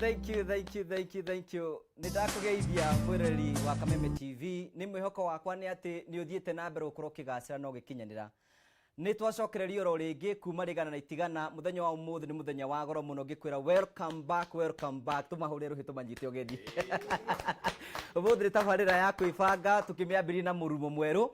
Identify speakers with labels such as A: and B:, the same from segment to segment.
A: Thank you, thank you, thank you, thank you. Nĩ ndakũgeithia mwĩroreri wa Kameme TV. Nĩ mwĩhoko wakwa nĩ atĩ nĩ ũthiĩte na mbere gũkorwo ũkĩgacĩra na ũgĩkinyanĩra. Nĩ twacokereria oro rĩngĩ kuma rĩgana na itigana. Mũthenya wa ũmũthĩ nĩ mũthenya wa goro mũno ngĩkwĩra welcome back, welcome back. Tũmahũre rũhĩ tũmanyite ũgeni. Ũmũthĩ nĩ tabarĩra ya kwĩbanga tũkĩmĩambĩrĩria na mũrumo mwerũ.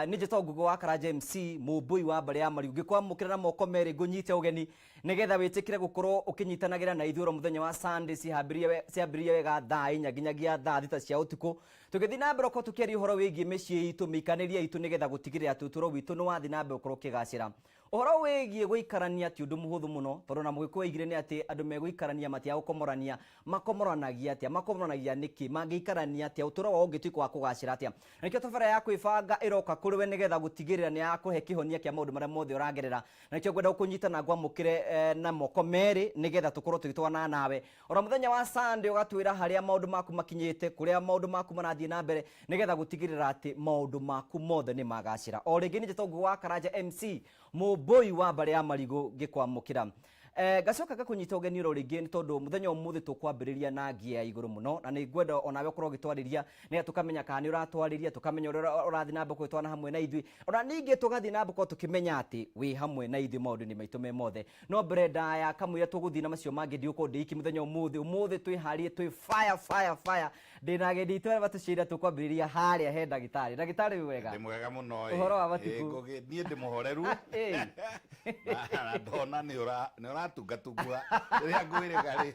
A: Nĩ njĩtagwo Ngũgĩ wa Karanja MC, mũmbũi wa mbarĩ ya Mariu. Ngĩkwamũkĩra na moko merĩ ngũnyite ũgeni nĩgetha wĩtĩkĩre gũkorwo ũkĩnyitanagĩra na ithuĩ oro mũthenya wa Sunday ciambĩrĩria wega thaa 4 nginyagia thaa 6 cia ũtukũ. Tũgĩthiĩ na mbere gũkorwo tũkĩaria ũhoro wĩgiĩ mĩciĩ itũ, mĩikarĩrie itũ nĩgetha gũtigĩrĩra atĩ ũtũũro witũ nĩ wathiĩ na mbere gũkorwo ũkĩgacĩra. Ũhoro wĩgiĩ gũikarania ti ũndũ mũhũthũ mũno tondũ na Mũgĩkũyũ oigire nĩ atĩ andũ megũikarania matiaga gũkomorania. Makomoranagia atĩa? Makomoranagia nĩkĩ? Mangĩikarania atĩa? Ũtũũro wao ũngĩtuĩka wa kũgacĩra atĩa? Na nĩkĩo tabarĩra ya kwĩbanga ĩroka kũrĩ we nĩgetha gũtigĩrĩra nĩ yakũhe kĩhonia kĩa maũndũ marĩa mothe ũragerera. Na nĩkĩo ngwenda gũkũnyita na ngwamũkĩre na moko merĩ nĩgetha tũkorwo tũgĩtwarana nawe. Oro mũthenya wa Sunday ũgatwĩra harĩa maũndũ maku makinyĩte, kũrĩa maũndũ maku marathiĩ na mbere nĩgetha gũtigĩrĩra atĩ maũndũ maku mothe nĩ magacĩra. O rĩngĩ nĩ njĩtagwo Ngũgĩ wa Karanja MC, mũmbũi wa mbarĩ ya Marigũ ngĩkwamũkĩra. Ngacoka ngakũnyita ũgeni oro rĩngĩ nĩ tondũ mũthenya wa ũmũthĩ tũkwambĩrĩria na ngia ya igũrũ mũno na nĩ ngwenda onawe ũkorwo ũgĩtwarĩria nĩgetha tũkamenya kana nĩ ũratwarĩria, tũkamenya ũrĩa ũrathiĩ na mbere gũgĩtwarana hamwe na ithuĩ, ona ningĩ tũgathiĩ na mbere gũkorwo tũkĩmenya atĩ wĩ hamwe na ithuĩ maũndũ-inĩ maitũ me mothe. No mbere ndaya kamũira tũgũthiĩ na macio mangĩ ndigũkorwo ndĩ iki mũthenya ũmũthĩ. Ũmũthĩ twĩharĩrie twĩ fire fire fire. Ndĩna ageni aitũ arĩa matũciĩra tũkwambĩrĩria harĩa he ndagĩtarĩ. Ndagĩtarĩ wĩ wega?
B: Ndĩ mwega mũno ĩ.
A: Ũhoro wa matukũ?
B: Ĩ, Ngũgĩ, niĩ ndĩ mũhoreru.
A: Ĩ.
B: Na ndona nĩ ũra nĩ ũratungatungua rĩrĩa ngwĩrĩga rĩ.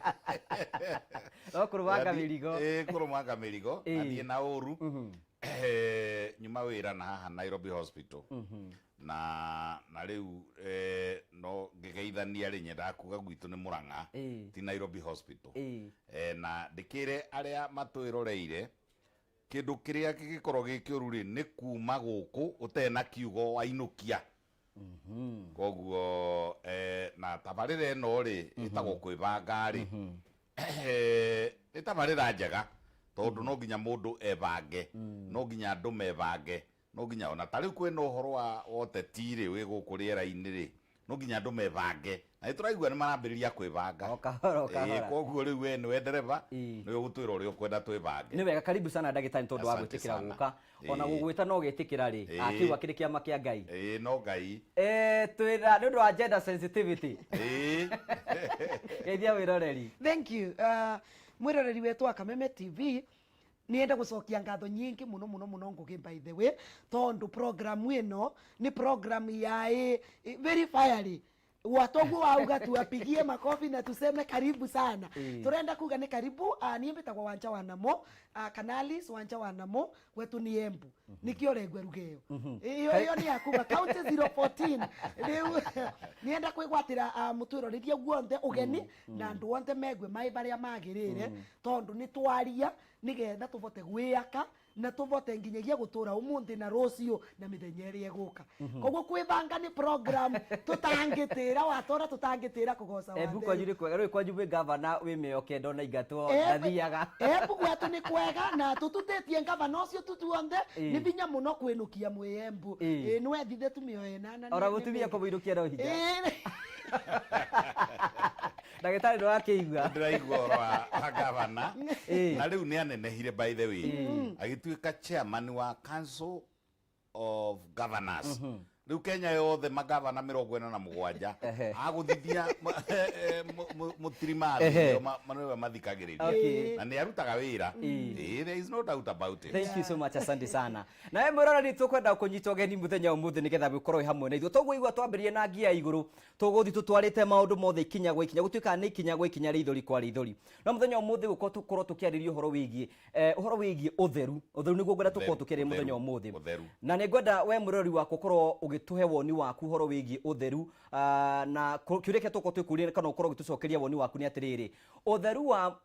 A: No kũrũmanga mĩrigo.
B: Ĩ, kũrũmanga mĩrigo.
A: Ĩ.
B: Na thiĩ na ũru. Nyuma wĩra na haha Nairobi Hospital. Na na rĩu no ngĩgeithania rĩ nyendaga kuga gwitũ nĩ Murang'a ti Nairobi Hospital. Na ndĩkĩre arĩa matwĩroreire kĩndũ kĩrĩa kĩngĩkorwo gĩ kĩũru rĩ nĩ kuma gũkũ ũtarĩ na kiugo wainũkia. Koguo na tabarĩra ĩno rĩ ĩtagwo kwĩbanga rĩ nĩ tabarĩra njega tondũ no nginya mũndũ ebange, no nginya andũ mebange. No nginya ona ta rĩu kwĩna ũhoro wa wa ũteti rĩ wĩ gũkũ rĩera-inĩ rĩ, no nginya andũ mebange. Na nĩ tũraigua nĩ marambĩrĩria kwĩbanga.
A: O kahora o kahora.
B: Ĩĩ, koguo rĩu we nĩwe ndereba,
A: Ĩĩ.
B: nĩwe ũgũtwĩra ũrĩa ũkwenda twĩbange.
A: Nĩ wega, karibu sana ndagĩtarĩ nĩ tondũ wa
B: Asante
A: gwĩtĩkĩra
B: sana.
A: gũka. Ona
B: Ĩĩ.
A: gũgwĩta no ũgetĩkĩra rĩ,
B: Ĩĩ.
A: akĩu akĩrĩ kĩama kĩa Ngai.
B: Ĩĩ, no Ngai.
A: Eh, twĩna nĩ ũndũ wa gender sensitivity.
B: Ĩĩ.
A: Geithia wĩroreri.
C: Thank you. Mwĩroreri wetũ wa Kameme TV, Nienda gucokia ngatho nyingi muno muno muno Ngugi by the way, tondu program ino ni program ya very fiery watoguo wauga tuwapigie makofi na tuseme karibu sana. Turenda kuga ni karibu. Niĩ mbĩtagwo Wanja wa Namo, Kanalis Wanja wa Namo gwetu ni Embu. Nikio regwe ruga ĩyo ĩyo ĩyo nĩ ya kuma county 014. Rĩu nienda kwĩgwatĩra mũtwĩroreria guothe ũgeni na andũ othe megue maĩ marĩa magĩrĩre, tondu nĩ twaria nĩgetha tũvote gwĩaka na tũvote nginyagia gũtũra ũmũthĩ na rũciũ na mĩthenya ĩrĩa ĩgũka. Koguo kwĩbanga nĩ program tũtangĩtĩra watũra tũtangĩtĩra kũgoca.
A: Embu kwanyu nĩ kwega rĩu kwanyu gwĩ gavana wĩ mĩoyo kenda ona ingatwo ndathiaga.
C: Embu gwetũ nĩ kwega na tũtutĩtie ngavana ũcio tutuonthe nĩ vinya mũno kwĩnũkia mwĩ Embu. Ĩĩ, nĩ wethithe tu mĩoyo ĩnana.
A: Ona mũtumia kũmũinũkia no hinya. Ndagĩtarĩ ndũrakĩigua?
B: Ndĩraigua ũhoro wa gavana na rĩu nĩ anenehire by the way, agĩtuĩka chairman wa Council of Governors. Rĩu Kenya yothe magavana 47 agũthithia mũtirima thĩ nĩwe mathikagĩrĩria na nĩ arutaga wĩra. Ĩĩ, there is no doubt about it.
A: Thank you so much, asante sana. Nawe mwĩroreri tũkwenda kũnyita ũgeni mũthenya ũmũthĩ nĩgetha ũkorwo wĩ hamwe na ithuĩ. Toguo igua twambĩrĩrie na ngia ya igũrũ, tũgũthiĩ tũtwarĩte maũndũ mothe ikinya gwa ikinya, gũtuĩkaga nĩ ikinya gwa ikinya, rĩithori kwa rĩithori. No mũthenya ũmũthĩ gũkorwo tũkorwo tũkĩarĩria ũhoro wĩgiĩ ũhoro wĩgiĩ ũtheru. Ũtheru nĩguo ngwenda tũkorwo tũkĩarĩria mũthenya ũmũthĩ.
B: Ũtheru.
A: Na nĩ ngwenda we mwĩroreri wakwa ũkorwo ũgĩtũhe woni waku ũhoro wĩgiĩ ũtheru, na kĩũria kĩrĩa tũgũkorwo twĩkũria kana ũkorwo ũgĩtũcokeria woni waku nĩ atĩrĩrĩ, ũtheru wa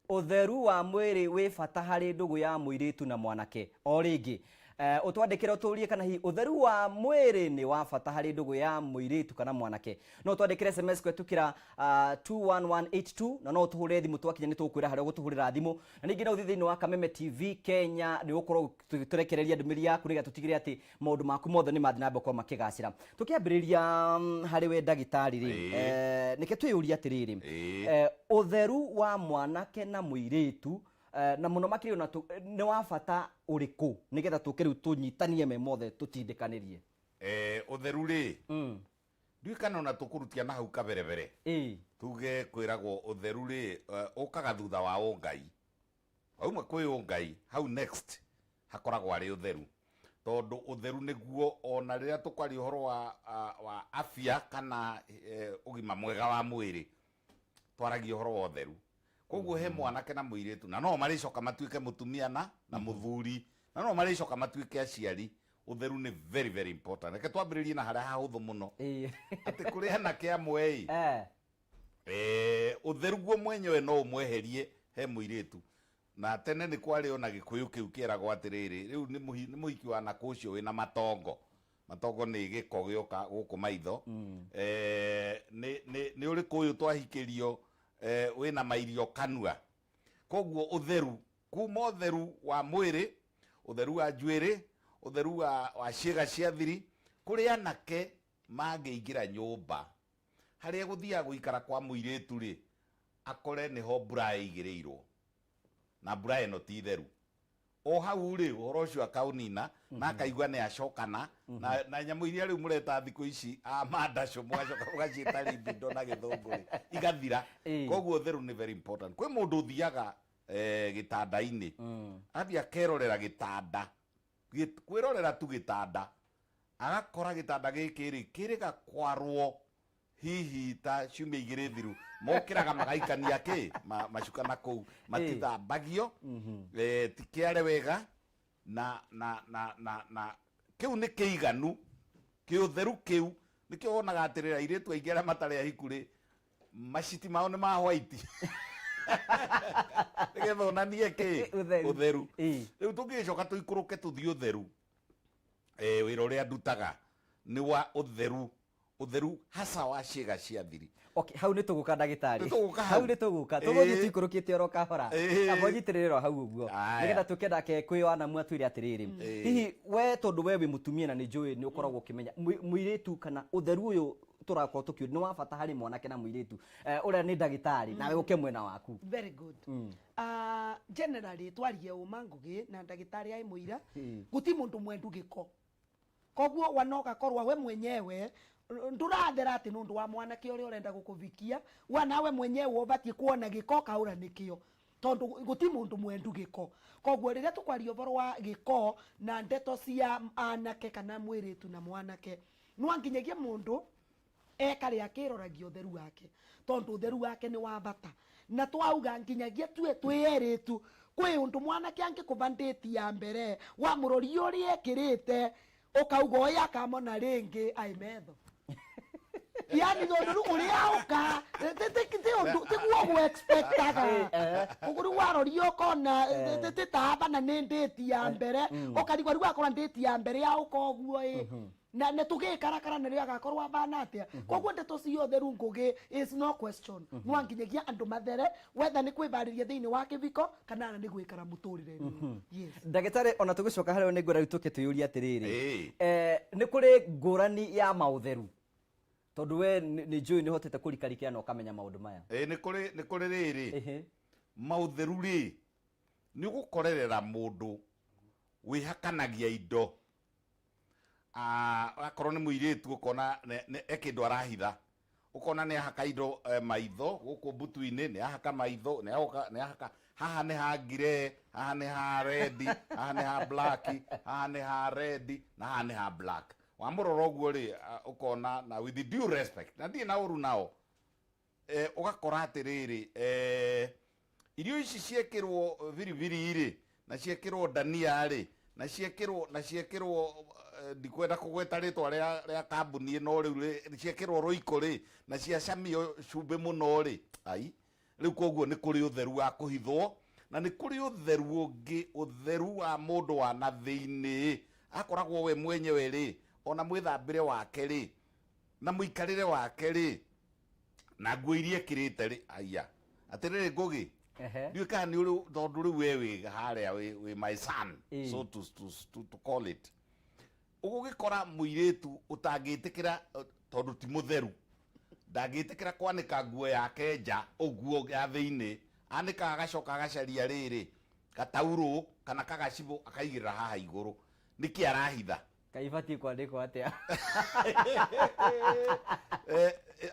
A: Ũtheru wa mwĩrĩ wĩ bata harĩ ndũgũ ya mũirĩtu na mwanake. O rĩngĩ, Ũtwandĩkĩre ũtũrie kana hihi ũtheru wa mwĩrĩ nĩ wa bata harĩ ndũgũ ya mũirĩtu kana mwanake. No ũtwandĩkĩre SMS kũhetũkĩra 21182 na no ũtũhũrĩre thimũ twakinya nĩ tũgũkwĩra harĩa ũgũtũhũrĩra thimũ. Na ningĩ no ũthiĩ thĩinĩ wa Kameme TV Kenya nĩ ũgũkorwo ũgĩtũrekereria ndũmĩrĩri yaku nĩgetha tũtigĩrĩre atĩ maũndũ maku mothe nĩ mathiĩ na mbere gũkorwo makĩgacĩra. Tũkĩambĩrĩria harĩ we ndagĩtarĩ rĩ, nĩke twĩyũrie atĩrĩrĩ, ũtheru wa mwanake na mũirĩtu na mũno makĩria ona nĩ wa bata ũrĩkũ nĩgetha tũke rĩu tũnyitanie me mothe tũtindĩkanĩrie?
B: Ũtheru rĩ, ndiũĩ kana ona tũkũrutia na hau kaberebere. Tuge kwĩragwo ũtheru rĩ, ũkaga thutha wa ũngai. Wauma kwĩ ũngai, hau next hakoragwo arĩ ũtheru. Tondũ ũtheru nĩguo ona rĩrĩa tũkwaria ũhoro wa afya kana ũgima mwega wa mwĩrĩ, twaragia ũhoro wa ũtheru. Koguo he mwanake na mũirĩtu, na no marĩcoka matuĩke mũtumia na mũthuri, na no marĩcoka matuĩke aciari. Ũtheru nĩ very very important. Reke twambĩrĩrie na harĩa hahũthũ mũno. Atĩ kũrĩ anake amwe ĩ, ũtheru guo mwenyewe no ũmweherie he mũirĩtu. Na tene nĩ kwarĩ ona gĩkũyũ kĩu kĩeragwo atĩrĩrĩ, rĩu nĩ mũhiki wa nakũ ũcio wĩna matongo. Matongo nĩ gĩko gĩoka gũkũ maitho. Nĩ ũrĩkũ ũyũ twahikĩrio wĩna mairio kanua. Koguo ũtheru, kuma ũtheru wa mwĩrĩ, ũtheru wa njuĩrĩ, ũtheru wa ciĩga cia thiri, kũrĩ anake mangĩingĩra nyũmba harĩa gũthiaga gũikara kwa mũirĩtu rĩ, akore nĩho mbura ĩigĩrĩirwo, na mbura ĩno ti theru. O hau rĩ, ũhoro ũcio akaũnina, na akaigua nĩ acokana, na nyamũ iria rĩu mũreta thikũ ici a mandacũ, mũgacoka mũgaciĩta libido na gĩthũngũ rĩ, igathira. Koguo ũtheru nĩ very important. Kwĩ mũndũ ũthiaga gĩtanda-inĩ, athiĩ akerorera gĩtanda, kwĩrorera tu gĩtanda, agakora gĩtanda gĩkĩ rĩ, kĩrĩ gakwarwo hihi ta ciumia igĩrĩ thiru, mokĩraga magaikania kĩ macuka na kũu, matithambagio, ti kĩare wega, na kĩu nĩ kĩiganu, kĩũtheru kĩu, nĩkĩo wonaga atĩrĩrĩ, airĩtu aingĩ arĩa matarĩ ahiku rĩ, maciti mao nĩ ma white. Nĩgetha onanie kĩ?
A: Ũtheru.
B: Ũtheru. Rĩu tũngĩgĩcoka tũikũrũke tũthiĩ ũtheru, wĩra ũrĩa ndutaga nĩ wa ũtheru, ũtheru hasa wa ciĩga cia thiri.
A: Okay, hau nĩ tũgũka ndagĩtarĩ.
B: Nĩ tũgũka hau.
A: Hau nĩ tũgũka. Tũgũthiĩ tũikũrũkĩte oro kahora. Amba ũnyitĩrĩre oro hau ũguo. Nĩgetha tũke nake kwĩ Wanamu atwĩre atĩrĩrĩ. Hihi we tondũ we wĩ mũtumia na nĩ njũĩ nĩ ũkoragwo ũkĩmenya mũirĩtu kana ũtheru ũyũ tũrakorwo tũkĩũria nĩ wa bata harĩ mwanake na mũirĩtu. Ũrĩa nĩ ndagĩtarĩ nawe ũke mwena waku.
C: Very good. Generally twarie ũma Ngũgĩ na ndagĩtarĩ aĩ mũira, gũti mũndũ mwendu gĩko. Koguo wana ũgakorwo we mwenyewe ndũrathera atĩ nĩ ũndũ wa mwanake ũrĩa ũrenda gũkũvikia, wa nawe mwenyewe ũbatiĩ kuona gĩko ũkaũra nĩkĩo, tondũ gũti mũndũ mwendu gĩko. Koguo rĩrĩa tũkwaria ũhoro wa gĩko na ndeto cia anake kana mwĩrĩtu na mwanake, no nginyagia mũndũ ekare akĩroragia ũtheru wake, tondũ ũtheru wake nĩ wa bata. Na twauga nginyagia tue twĩ erĩtu, kwĩ ũndũ mwanake angĩkũba ndĩti ya mbere wa mũrori ũrĩa ekĩrĩte, ũkauga ũyũ akamona rĩngĩ aĩ metho. Yani tondũ rĩu ũrĩa ũka, ti ũndũ, tiguo ũguo expectaga. Ũguo rĩu waroria ũkona, ti ta na nĩ ndĩti ya mbere, ũkarigwo rĩu akorwo ndĩti ya mbere ya ũka ũguo ĩ. Na nĩ tũgĩkarakara nĩ rĩo agakorwo abana atĩa. Koguo ndeto cia ũtheru Ngũgĩ is no question. No nginyagia andũ mathere, whether nĩ kwĩbarĩria thĩinĩ wa kĩbiko kana nĩ gwĩkara mũtũrĩre-inĩ. Yes.
A: Ndagĩtarĩ, ona tũgĩcoka harĩa nĩ ngwenda rĩu tũke twĩyũrie atĩrĩrĩ. Nĩ kũrĩ ngũrani ya maũtheru? Tondũ we nĩ njũĩ nĩ ũhotete kũrikarikĩra na ũkamenya maũndũ maya.
B: Nĩ kũrĩ rĩrĩ. Maũtheru rĩ, nĩ ũgũkorerera mũndũ wĩhakanagia indo. Akorwo nĩ mũirĩtu ũkona e kĩndũ arahitha, ũkona nĩ ahaka indo maitho gũkũ mbutu-inĩ, nĩ ahaka maitho, nĩ ahaka haha nĩ ha grey, haha nĩ ha red, haha nĩ ha black, haha nĩ ha red na haha nĩ ha black. Wamũrora ũguo rĩ, ũkona na with due respect, na ndirĩ na ũru nao, ũgakora atĩrĩrĩ, irio ici ciekĩrwo biribiri rĩ, na ciekĩrwo ndania rĩ, na ciekĩrwo, na ciekĩrwo, ndikwenda kũgweta rĩtwa rĩa kambuni ĩno rĩu rĩ, ciekĩrwo roiko rĩ, na ciacamio cumbĩ mũno rĩ, ai, rĩu koguo nĩ kũrĩ ũtheru wa kũhithwo, Na nĩ kũrĩ ũtheru ũngĩ, ũtheru wa mũndũ wa na thĩinĩ, akoragwo we mwenyewe rĩ, ona mwĩthambĩre wake rĩ, na mũikarĩre wake rĩ, na nguo iria ekĩrĩte rĩ, aya atĩrĩrĩ Ngũgĩ, ndiũĩ kana nĩ ũrĩ, tondũ rĩu we wĩ harĩa wĩ my son, so to call it, ũgũgĩkora mũirĩtu ũtangĩtĩkĩra, tondũ ti mũtheru, ndangĩtĩkĩra kwanĩka nguo yake nja ũguo ya thĩinĩ, anĩkaga agacoka agacaria rĩrĩ gataurũ kana kagacibũ akaigĩrĩra haha igũrũ. Nĩkĩ arahitha?
A: Kaĩ ibatiĩ kwandĩkwo atĩa?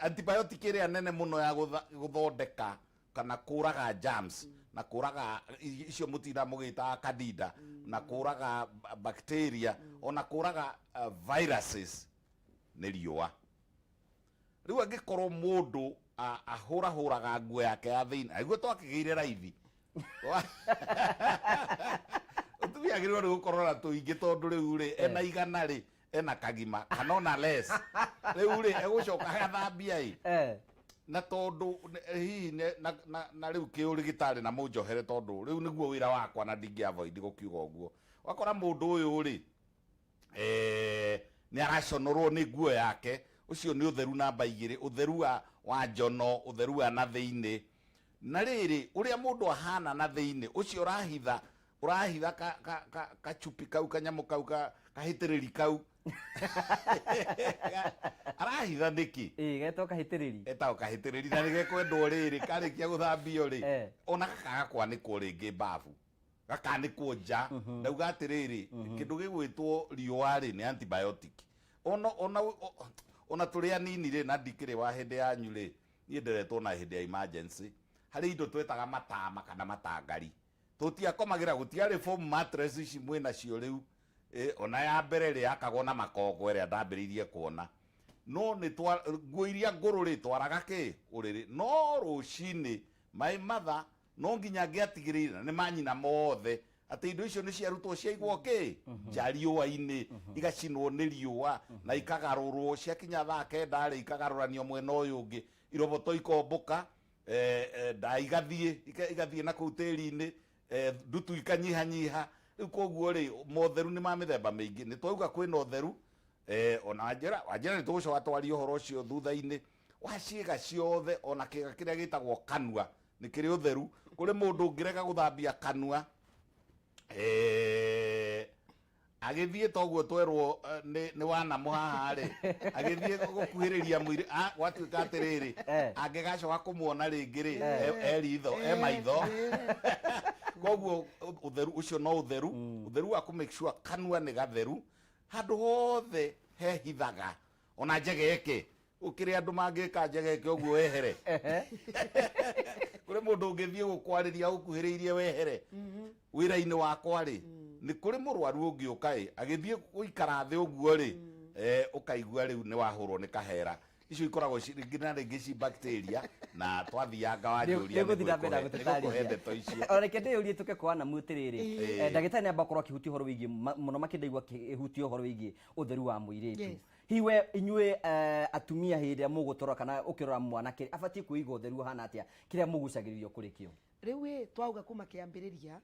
B: Antibiotic ĩrĩa nene mũno ya gũthondeka kana kũraga germs na kũraga icio mũtinda mũgĩtaga candida, na kũraga bacteria, ona kũraga viruses nĩ riũa. Rĩu angĩkorwo mũndũ ahũrahũraga nguo yake ya thĩinĩ, aigua twakĩgĩire raithi, mũtumia agĩrĩirwo nĩ gũkorwo na tũingĩ, tondũ rĩu rĩ ena igana rĩ, ena kagima kana ona less, rĩu rĩ egũcoka agathambia ĩ. Na tondũ hihi na rĩu kĩũrĩgĩtarĩ na mũnjohere, tondũ rĩu nĩguo wĩra wakwa na ndingĩ avoid gũkiuga ũguo. Wakora mũndũ ũyũ rĩ, nĩ araconorwo nĩ nguo yake, ũcio nĩ ũtheru namba 2, ũtheru wa njono, ũtheru wa na thĩinĩ. Na rĩrĩ ũrĩa mũndũ ahana na thĩinĩ, ũcio ũrahitha, ũrahitha kachupi kau, kanyamũ kau, kahĩtĩrĩri kau arahitha nĩkĩ?
A: Ĩĩ, getwo kahĩtĩrĩri.
B: Etagwo kahĩtĩrĩri, na nĩgekwendwo rĩrĩ karĩkia gũthambio rĩ, ona gakaga kwanĩkwo rĩngĩ babu, gakanĩkwo nja. Ndauga atĩrĩrĩ, kĩndũ gĩgwĩtwo riũa rĩ nĩ antibiotic. Ona tũrĩ anini rĩ, na ndikĩrĩ wa hĩndĩ yanyu rĩ, niĩ nderetwo na hĩndĩ ya emergency harĩ indo twetaga matama kana matangari, tũtiakomagĩra, gũtiarĩ foam mattress ici mwĩnacio rĩu. Ona ya mbere rĩ yakagwo na makongo ĩrĩa ndambĩrĩirie kuona, no nĩ twa nguo iria ngũrũ rĩ twaraga kĩ ũrĩrĩ, no rũcinĩ my mother no nginya ngĩatigĩrĩire, na nĩ manyina mothe, atĩ indo icio nĩ ciarutwo ciaigwo kĩ nja riũa-inĩ, igacinwo nĩ riũa na ikagarũrwo, ciakinya thaa 9 rĩ ikagarũranio mwena ũyũ ũngĩ, iroboto ikombũka, nda igathiĩ igathiĩ na kũu tĩri-inĩ, ndutu ikanyihanyiha. Rĩu koguo rĩ, motheru nĩ ma mĩthemba mĩingĩ. Nĩ twauga kwĩna ũtheru, ona wanjĩra nĩ tũgũcoka twarie ũhoro ũcio thutha-inĩ wa ciĩga ciothe, ona kĩga kĩrĩa gĩtagwo kanua nĩ kĩrĩ ũtheru. Kũrĩ mũndũ ũngĩrega gũthambia kanua, agĩthiĩ toguo twerwo nĩ wanamũ haha rĩ, agĩthiĩ gũkuhĩrĩria mwĩrĩ, gwatuĩka atĩrĩrĩ, angĩgacoka kũmuona rĩngĩ rĩ, e ritho, e maitho. Koguo ũtheru ũcio no ũtheru, ũtheru wa kũ make sure kanua nĩ gatheru, handũ hothe hehithaga, ona njegeke ũkĩrĩ andũ mangĩka njegeke ũguo wehere. Kũrĩ mũndũ ũngĩthiĩ gũkwarĩria ũkuhĩrĩirie wehere. Wĩra-inĩ wakwa rĩ, nĩ kũrĩ mũrwaru ũngĩũka ĩ, agĩthiĩ gũikara thĩ ũguo rĩ, ũkaigua rĩu nĩ wahũrwo nĩ kahera. Icio ikoragwo rĩngĩ na rĩngĩ ci bacteria, na twathianga wanjũria
A: nĩ gũthiĩ na mbere na
B: nĩngũkũhe
A: gũtũtarĩria.
B: Ndeto icio.
A: Ona reke ndĩyũrie tũke kwa Namu atĩrĩrĩ, ndagĩtarĩ nĩ amba gũkorwo akĩhutia ũhoro wĩgiĩ mũno makĩria, ndaigua akĩhutia ũhoro wĩgiĩ ũtheru wa mũirĩtu. Hihi we inyuĩ atumia hĩndĩ ĩrĩa mũgũtũra kana ũkĩrora mwanake abatiĩ kwĩiga ũtheru ũhana atĩa, kĩrĩa mũgucagĩrĩrio kũrĩ kĩo?
C: Rĩu ĩ twauga kuma kĩambĩrĩria,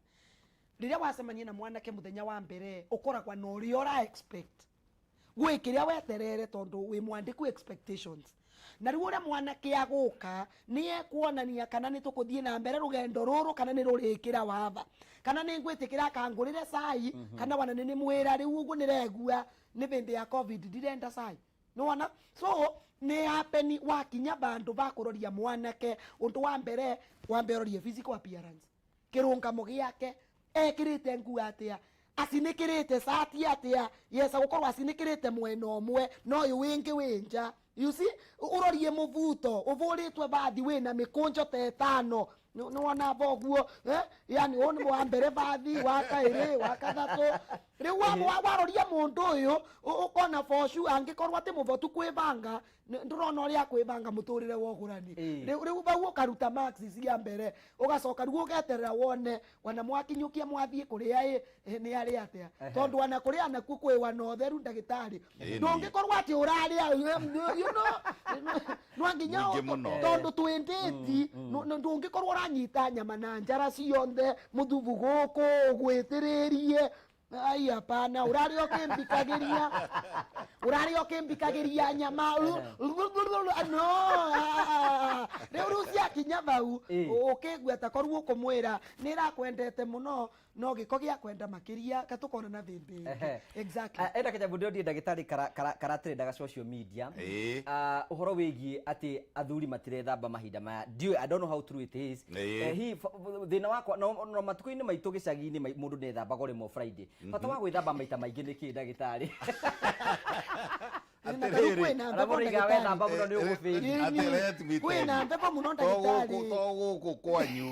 C: rĩrĩa wacemania na mwanake mũthenya wa mbere, ũkoragwa na ũrĩa ũra expect, gwĩ kĩrĩa weterere, tondũ wĩ mwandĩku expectations. Na rĩu ũrĩa mwanake agũka nĩ ekuonania kana nĩ tũkũthiĩ na mbere rũgendo rũrũ kana nĩ rũrĩkĩra watha, kana nĩ ngwĩtĩkĩra akangũrĩre cai, kana wana nĩ mwĩra rĩu ũguo nĩregua nĩ hĩndĩ ya COVID ndirenda cai, nĩwona. So nĩ happen wakinya bandũ ba kũroria mwanake, ũndũ wa mbere wambe ũrorie physical appearance, kĩrũngamo gĩake, ekĩrĩte nguo atĩa, acinikĩrĩte cati atĩa, yesa gũkorwo acinikĩrĩte mwena ũmwe no ũyũ wĩngĩ wĩ nja. You see, ũrorie mũbuto ũbũrĩtwe bathi wĩna mĩkũnjo ta ĩtano, nĩwona boguo, yani ũyũ nĩ wa mbere bathi, wa kaĩrĩ, wa kathatũ. Rĩu waroria mũndũ ũyũ ũkona bocu, angĩkorwo atĩ mũbotu kwĩbanga, ndũrona ũrĩa akwĩbanga mũtũrĩre wa ũgũrani. Rĩu bau ũkaruta marks cia mbere, ũgacoka rĩu ũgeterera wone wana mwakinyũkia mwathiĩ kũrĩa ĩ nĩ arĩ atĩa, tondũ ona kũrĩa nakuo kwĩ wana ũtheru, ndagĩtarĩ. Ndũngĩkorwo atĩ ũrarĩa, you Know, no nginya
B: Mũingĩ mũno.
C: Tondu twĩ ndĩti ndũngĩkorwo ũranyita nyama na njara cionthe mũthubu gũkũ ũgwĩtĩrĩrie. Ai, hapana, ũrarĩa ũkĩmbikagĩria, ũrarĩa ũkĩmbikagĩria nyama no rĩu ciakinya vau. Ũkĩgua ta korwo ũkũmwĩra nĩ ĩrakwendete mũno no gĩko gĩa kwenda makĩria katũkonana thĩndĩ ĩngĩ. Exactly.
A: Enda kanyamũ ndĩrondire ndagĩtarĩ karatrendaga social media. Ũhoro wĩgiĩ atĩ athuri matirethamba mahinda maya, ndiũĩ, I don't know how true it is. Hihi thĩna wakwa no matukũ-inĩ maitũ gĩcagi-inĩ mũndũ nĩethambaga o rĩmwe Friday. Bata wa gwĩthamba maita maingĩ nĩ kĩ, ndagĩtarĩ?
C: Na tarĩu kwĩna
A: Arĩa
C: mbebo
A: mũndũ aigaga
C: ndagĩtarĩ.
A: wethamba mũno nĩ ũgũbĩndi.
B: Atĩ let me tell
C: Kwĩna
B: you.
C: mbebo mũno
B: To gũkũ
C: ndagĩtarĩ.
B: To gũkũ kwanyu.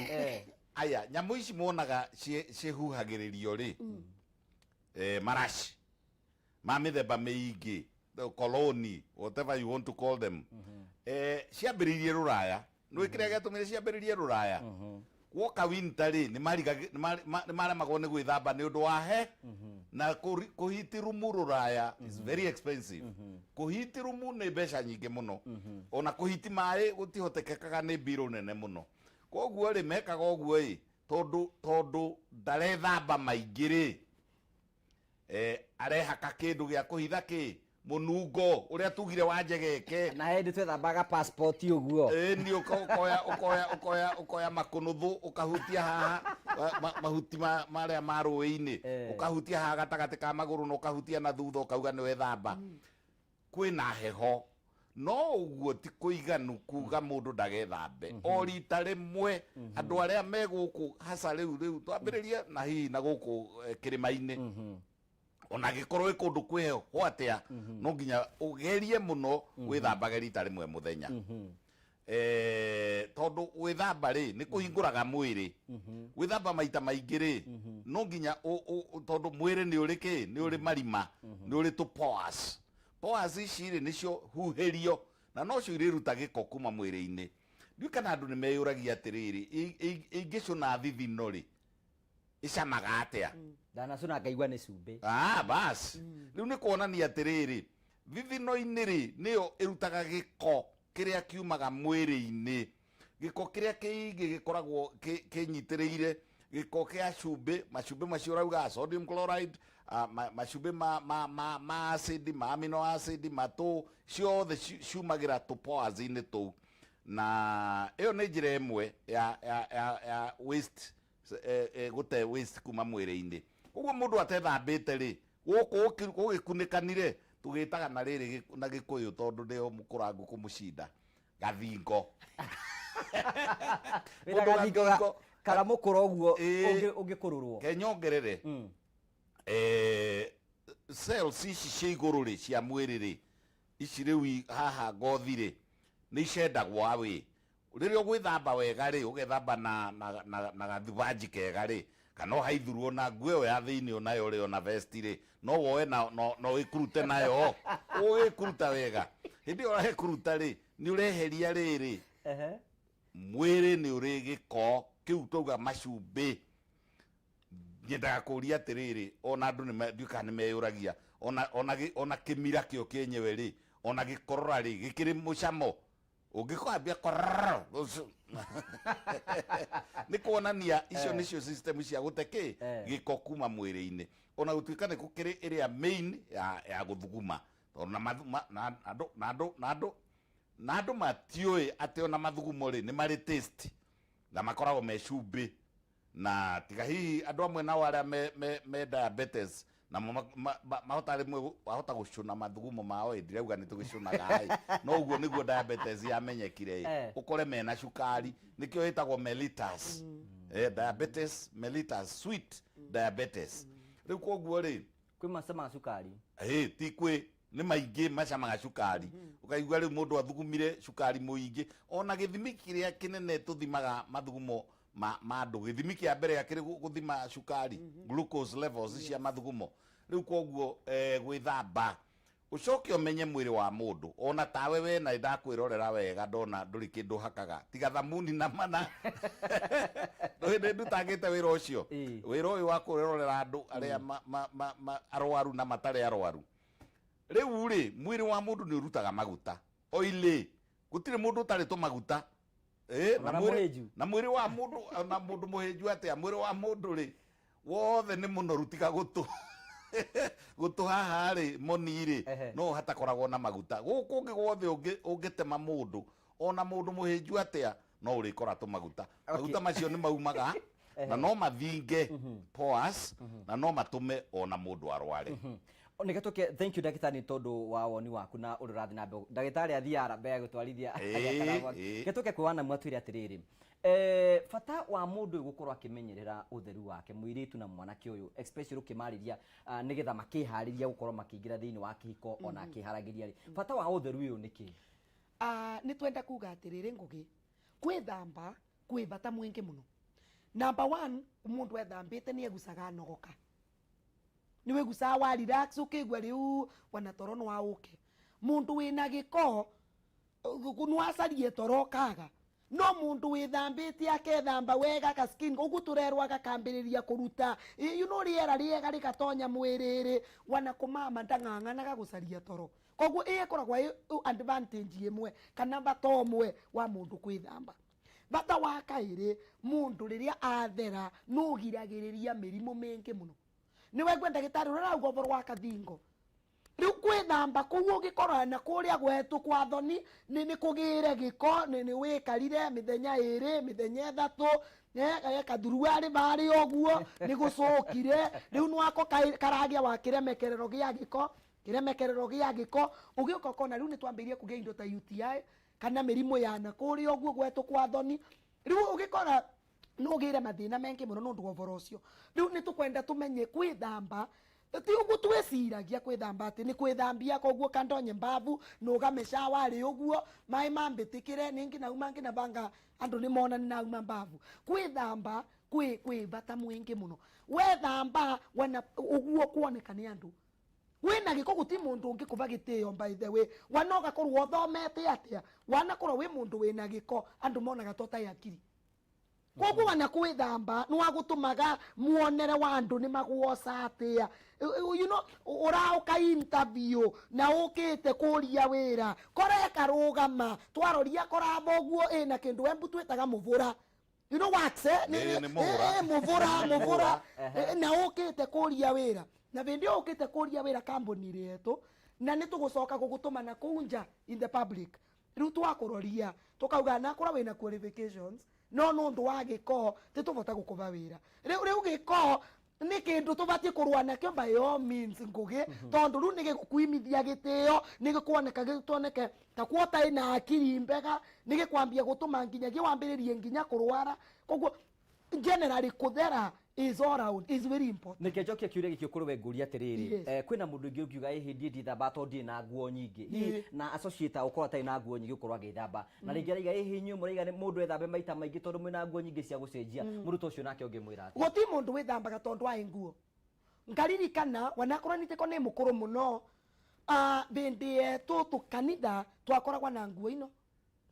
B: Aya nyamũ ici muonaga cihuhagĩrĩrio rĩ, maraci ma mĩthemba mĩingĩ, the cologne, whatever you want to call them, ciambĩrĩirie rũraya. Nĩ kĩrĩa gĩatũmire ciambĩrĩrie rũraya, woka winter rĩ, nĩ maremagwo nĩ gwĩthamba nĩ ũndũ wa he na kũhiti rumu rũraya is very expensive. Kũhiti rumu nĩ mbeca nyingĩ mũno, ona kũhiti maĩ gũtihotekekaga, nĩ mbirũ nene mũno. Koguo rĩ, mekaga ũguo ĩ tondũ ndarethamba maingĩ rĩ, arehaka kĩndũ gĩa kũhitha kĩ mũnungo ũrĩa tugire wa njegeke.
A: Na hĩndĩ twethambaga passport ũguo.
B: Ĩni ũkoya ũkoya ũkoya ũkoya makũnũthũ, ũkahutia haha mahuti marĩa ma rũĩ-inĩ, ũkahutia haha gatagatĩ ka magũrũ na ũkahutia na thutha, ũkauga nĩ wethamba. Kwĩna heho, no ũguo ti kũiganu kuga mũndũ ndagethambe o rita rĩmwe. Andũ arĩa me gũkũ hasa rĩu twambĩrĩrie na hihi na gũkũ kĩrĩma-inĩ, ona angĩkorwo ĩ kũndũ kwĩ heho atĩa, no nginya ũgerie mũno wĩthambage rita rĩmwe mũthenya, tondũ gwĩthamba rĩ nĩ kũhingũraga mwĩrĩ. Gwĩthamba maita maingĩ rĩ, no nginya tondũ mwĩrĩ nĩ ũrĩ kĩ, nĩ ũrĩ marima, nĩ ũrĩ tũ pores. Pores ici rĩ, nĩcio huhĩrio na nocio irĩruta gĩko kuma mwĩrĩ-inĩ. Ndiũĩ kana andũ nĩ meyũragia atĩrĩrĩ, ingĩcũna thithino rĩ, ĩcamaga atĩa?
A: Ndanacũna ngaigua nĩ cumbĩ.
B: Ah, bas, rĩu nĩ kuonania atĩrĩrĩ, thithino-inĩ rĩ, nĩyo ĩrutaga gĩko kĩrĩa kiumaga mwĩrĩ-inĩ, gĩko kĩrĩa kĩingĩ gĩkoragwo kĩnyitĩrĩire, gĩko kĩa cumbĩ, macumbĩ macio ũrauga sodium chloride, macumbĩ ma acid, ma amino acid, matũ ciothe ciumagĩra tũ-pores-inĩ tũu. Na ĩyo nĩ njĩra ĩmwe ya waste, gũte waste kuma mwĩrĩ-inĩ. Koguo mũndũ atethambĩte rĩ, gũkũ gũgĩkunĩkanire, tũgĩtaga na rĩrĩ na Gĩkũyũ, tondũ ndĩo mũkũrangu kũmũcinda gathingo.
A: Wĩna
B: Mũndũ
A: gathingo
B: gathingo.
A: Karamũkũra ũguo. Ũngĩkũrũrwo.
B: Kenyongerere, cells ici cia igũrũ rĩ, cia mwĩrĩ rĩ, ici rĩu haha ngothi rĩ, nĩ icendagwo awĩ rĩrĩa ũgwĩthamba wega rĩ, ũgethamba na gathubanji kega rĩ, kana ũhaithurwo na nguo ĩyo ya thĩinĩ onayo rĩ, ona vest rĩ, no woe na no wĩkurute nayo, ũgĩkuruta wega. Hĩndĩ ĩyo ũrekũruta rĩ, nĩ ũreheria rĩrĩ mwĩrĩ nĩ ũrĩ gĩko kĩu twauga macumbĩ. Nyendaga kũria atĩrĩrĩ, ona andũ ndiũĩ kana nĩ meyũragia, ona kĩmira kĩo kĩenyewe rĩ, ona gĩkorora rĩ, gĩkĩrĩ mũcamo ũngĩkwambia kororo nĩ kuonania icio nĩcio system cia gũte kĩ gĩko kuma mwĩrĩ-inĩ, ona gũtuĩka nĩ gũkĩrĩ ĩrĩa main ya gũthuguma, tondũ na na andũ matiũĩ atĩ ona mathugumo rĩ, nĩ marĩ taste na makoragwo me cumbĩ. Na tiga hihi andũ amwe nao arĩa me diabetes namo mahota rĩmwe wahota gũcũna mathugumo mao. Ĩ ndirauga nĩ tũgĩcũnaga ĩ, no ũguo nĩguo diabetes yamenyekire ĩ. Ũkore mena cukari, nĩkĩo ĩtagwo mellitus, diabetes mellitus, sweet diabetes. Rĩu koguo rĩ,
A: Kwĩ macamaga cukari.
B: Ĩ ti kwĩ nĩ maingĩ macamaga cukari, ũkaigua rĩu mũndũ athugumire cukari mũingĩ. Ona gĩthimi kĩrĩa kĩnene tũthimaga mathugumo ma andũ, gĩthimi kĩa mbere akĩrĩ gũthima cukari, glucose levels cia mathugumo. Rĩu koguo gwĩthamba, ũcoke ũmenye mwĩrĩ wa mũndũ, ona tawe we na ndakwĩrorera wega, ndona ndũrĩ kĩndũ hakaga tiga thamuni na mana. Hĩndĩ ndutangĩte wĩra ũcio, wĩra ũyũ wa kwĩrorera andũ arĩa arwaru na matarĩ arwaru. Rĩu rĩ, mwĩrĩ wa mũndũ nĩ ũrutaga maguta. Oily, gũtirĩ mũndũ ũtarĩ tũmaguta.
A: Ona
B: Na mwĩrĩ
A: mũhĩnju.
B: Na mwĩrĩ wa mũndũ, ona mũndũ mũhĩnju atĩa, mwĩrĩ wa mũndũ rĩ wothe nĩ mũnoru tiga gũtũ. Gũtũ haha rĩ, moni rĩ, no hatakoragwo na maguta. Gũkũ ũngĩ gwothe ũngĩtema mũndũ, ona mũndũ mũhĩnju atĩa, no ũrĩkora tũmaguta. Maguta macio nĩ maumaga na no mathinge pores na no matũme ona mũndũ arware.
A: Nĩke tũke, thank you ndagĩtarĩ nĩ tondũ wa woni waku na ũrĩa ũrathiĩ na mbere. Ndagĩtarĩ athiaga mbere ya gũtwarithia agĩakaga mwaki. Reke tũke kwĩ Wanamu atwĩre atĩrĩrĩ, bata wa mũndũ ũyũ gũkorwo akĩmenyerera ũtheru wake, mũirĩtu na mwanake ũyũ, especially ũkĩmarĩria nĩgetha makĩharĩria gũkorwo makĩingĩra thĩinĩ wa kĩhiko ona akĩharagĩria rĩ, bata wa ũtheru ũyũ nĩ kĩ?
C: Nĩ twenda kuga atĩrĩrĩ Ngũgĩ, kwĩthamba kwĩ bata mwingĩ mũno. Number one, mũndũ ethambĩte nĩ egucaga anogoka. Nĩ wĩgucaga wa relax ũkĩigua rĩu wana toro nĩ wa ũke. Mũndũ wĩna gĩko nĩ wacarie toro ũkaga. No mũndũ wĩthambĩte akethamba wega ka skin ũguo tũrerwo agakambĩrĩria kũruta you know rĩera rĩega rĩgatonya mwĩrĩ-rĩ, wana kũmama ndang'ang'anaga gũcaria toro. Koguo ĩyo ĩkoragwo ĩ advantage ĩmwe kana bata ũmwe wa mũndũ kwĩthamba. Bata wa kaĩrĩ, mũndũ rĩrĩa athera nĩũgiragĩrĩria mĩrimũ mĩingĩ mũno. Nĩwaigua ndagĩtarĩ ũrĩa arauga ũhoro wa kathingo. Rĩu kwĩthamba kũu ũgĩkora na kũrĩa gwetũ kwa thoni nĩ kũgĩre gĩko, nĩ wĩkarire mĩthenya ĩrĩ, mĩthenya ĩthatũ, kathuruarĩ marĩ ũguo, nĩ gũcũkire, rĩu nĩwako karagĩa wa kĩremekerero gĩa gĩko, kĩremekerero gĩa gĩko, ũgĩũka ũkona rĩu nĩ twambĩrĩirie kũgĩa indo ta UTI, kana mĩrimũ ya na kũrĩa ũguo gwetũ kwa thoni. Rĩu ũgĩkora nĩ ũgĩre mathĩna maingĩ mũno nĩ ũndũ wa ũhoro ũcio. Rĩu nĩ tũkwenda tũmenye kwĩthamba, ti ũguo twĩciragia kwĩthamba atĩ nĩ kwĩthambia koguo kandonye mbabu, nũgame shower rĩ ũguo, maĩ mambĩtĩkĩre, ningĩ nauma ngĩna banga andũ nĩ mona nĩ nauma mbabu. Kwĩthamba kwĩ bata mwingĩ mũno. Wethamba wana ũguo kuoneka nĩ andũ. Wĩna gĩko gũtirĩ mũndũ ũngĩkũba gĩtĩo by the way. Wana ũgakorwo ũthomete atĩa, wanakorwo wĩ mũndũ wĩna gĩko andũ monaga ta ũtarĩ akiri. Koguo wana kwĩthamba nĩ wagũtũmaga muonere wa andũ nĩ magwoca atĩa. You know, ũraũka interview na ũkĩte kũria wĩra, kora ĩkarũgama, twaroria koramba ũguo ĩna kĩndũ embu twĩtaga mũbũra. You know what, eh?
B: Nĩ mũhũra.
C: Mũbũra, mũbũra. Na ũkĩte kũria wĩra. Na hĩndĩ ĩyo ũkĩte kũria wĩra kambuni yetu, na nĩ tũgũcoka gũgũtũma na kũu nja in the public. Rĩu twakũroria, tũkauga na korwo wĩna qualifications, no nĩ ũndũ wa gĩko, tĩtũbota gũkũba wĩra. Rĩu gĩko nĩ kĩndũ tũbatiĩ kũrũa nakĩo by all means Ngũgĩ, tondũ rĩu nĩ gĩgũkuimithia gĩtĩo, nĩ gĩkuoneka gĩtuoneke ta kuo ũtarĩ na akiri mbega, nĩ gĩkwambia gũtũma nginyagia wambĩrĩrie nginya kũrwara. Koguo generally kũthera is all round, is very important.
A: Nĩkĩo njokie kĩũria gĩkĩ ũkũrũ we ngũria atĩrĩrĩ,
C: Yes.
A: Kwĩna mũndũ ũngĩ ũngiuga ĩ hĩndĩ ndithamba tondũ ndirĩ na nguo nyingĩ. Hihi, na associate gũkorwo atarĩ na nguo nyingĩ gũkorwo agĩthamba. Na rĩngĩ araiga ĩ hihi inyuĩ mũraiga nĩ mũndũ ethambe maita maingĩ tondũ mwĩna nguo nyingĩ cia gũcenjia. Mũndũ ta ũcio nake ũngĩmwĩra atĩa?
C: Gũtirĩ mũndũ wĩthambaga tondũ aĩ nguo. Ngaririkana wanakorwo nitĩko nĩ mũkũrũ mũno, hĩndĩ yetũ tũkanitha twakoragwo na nguo ino.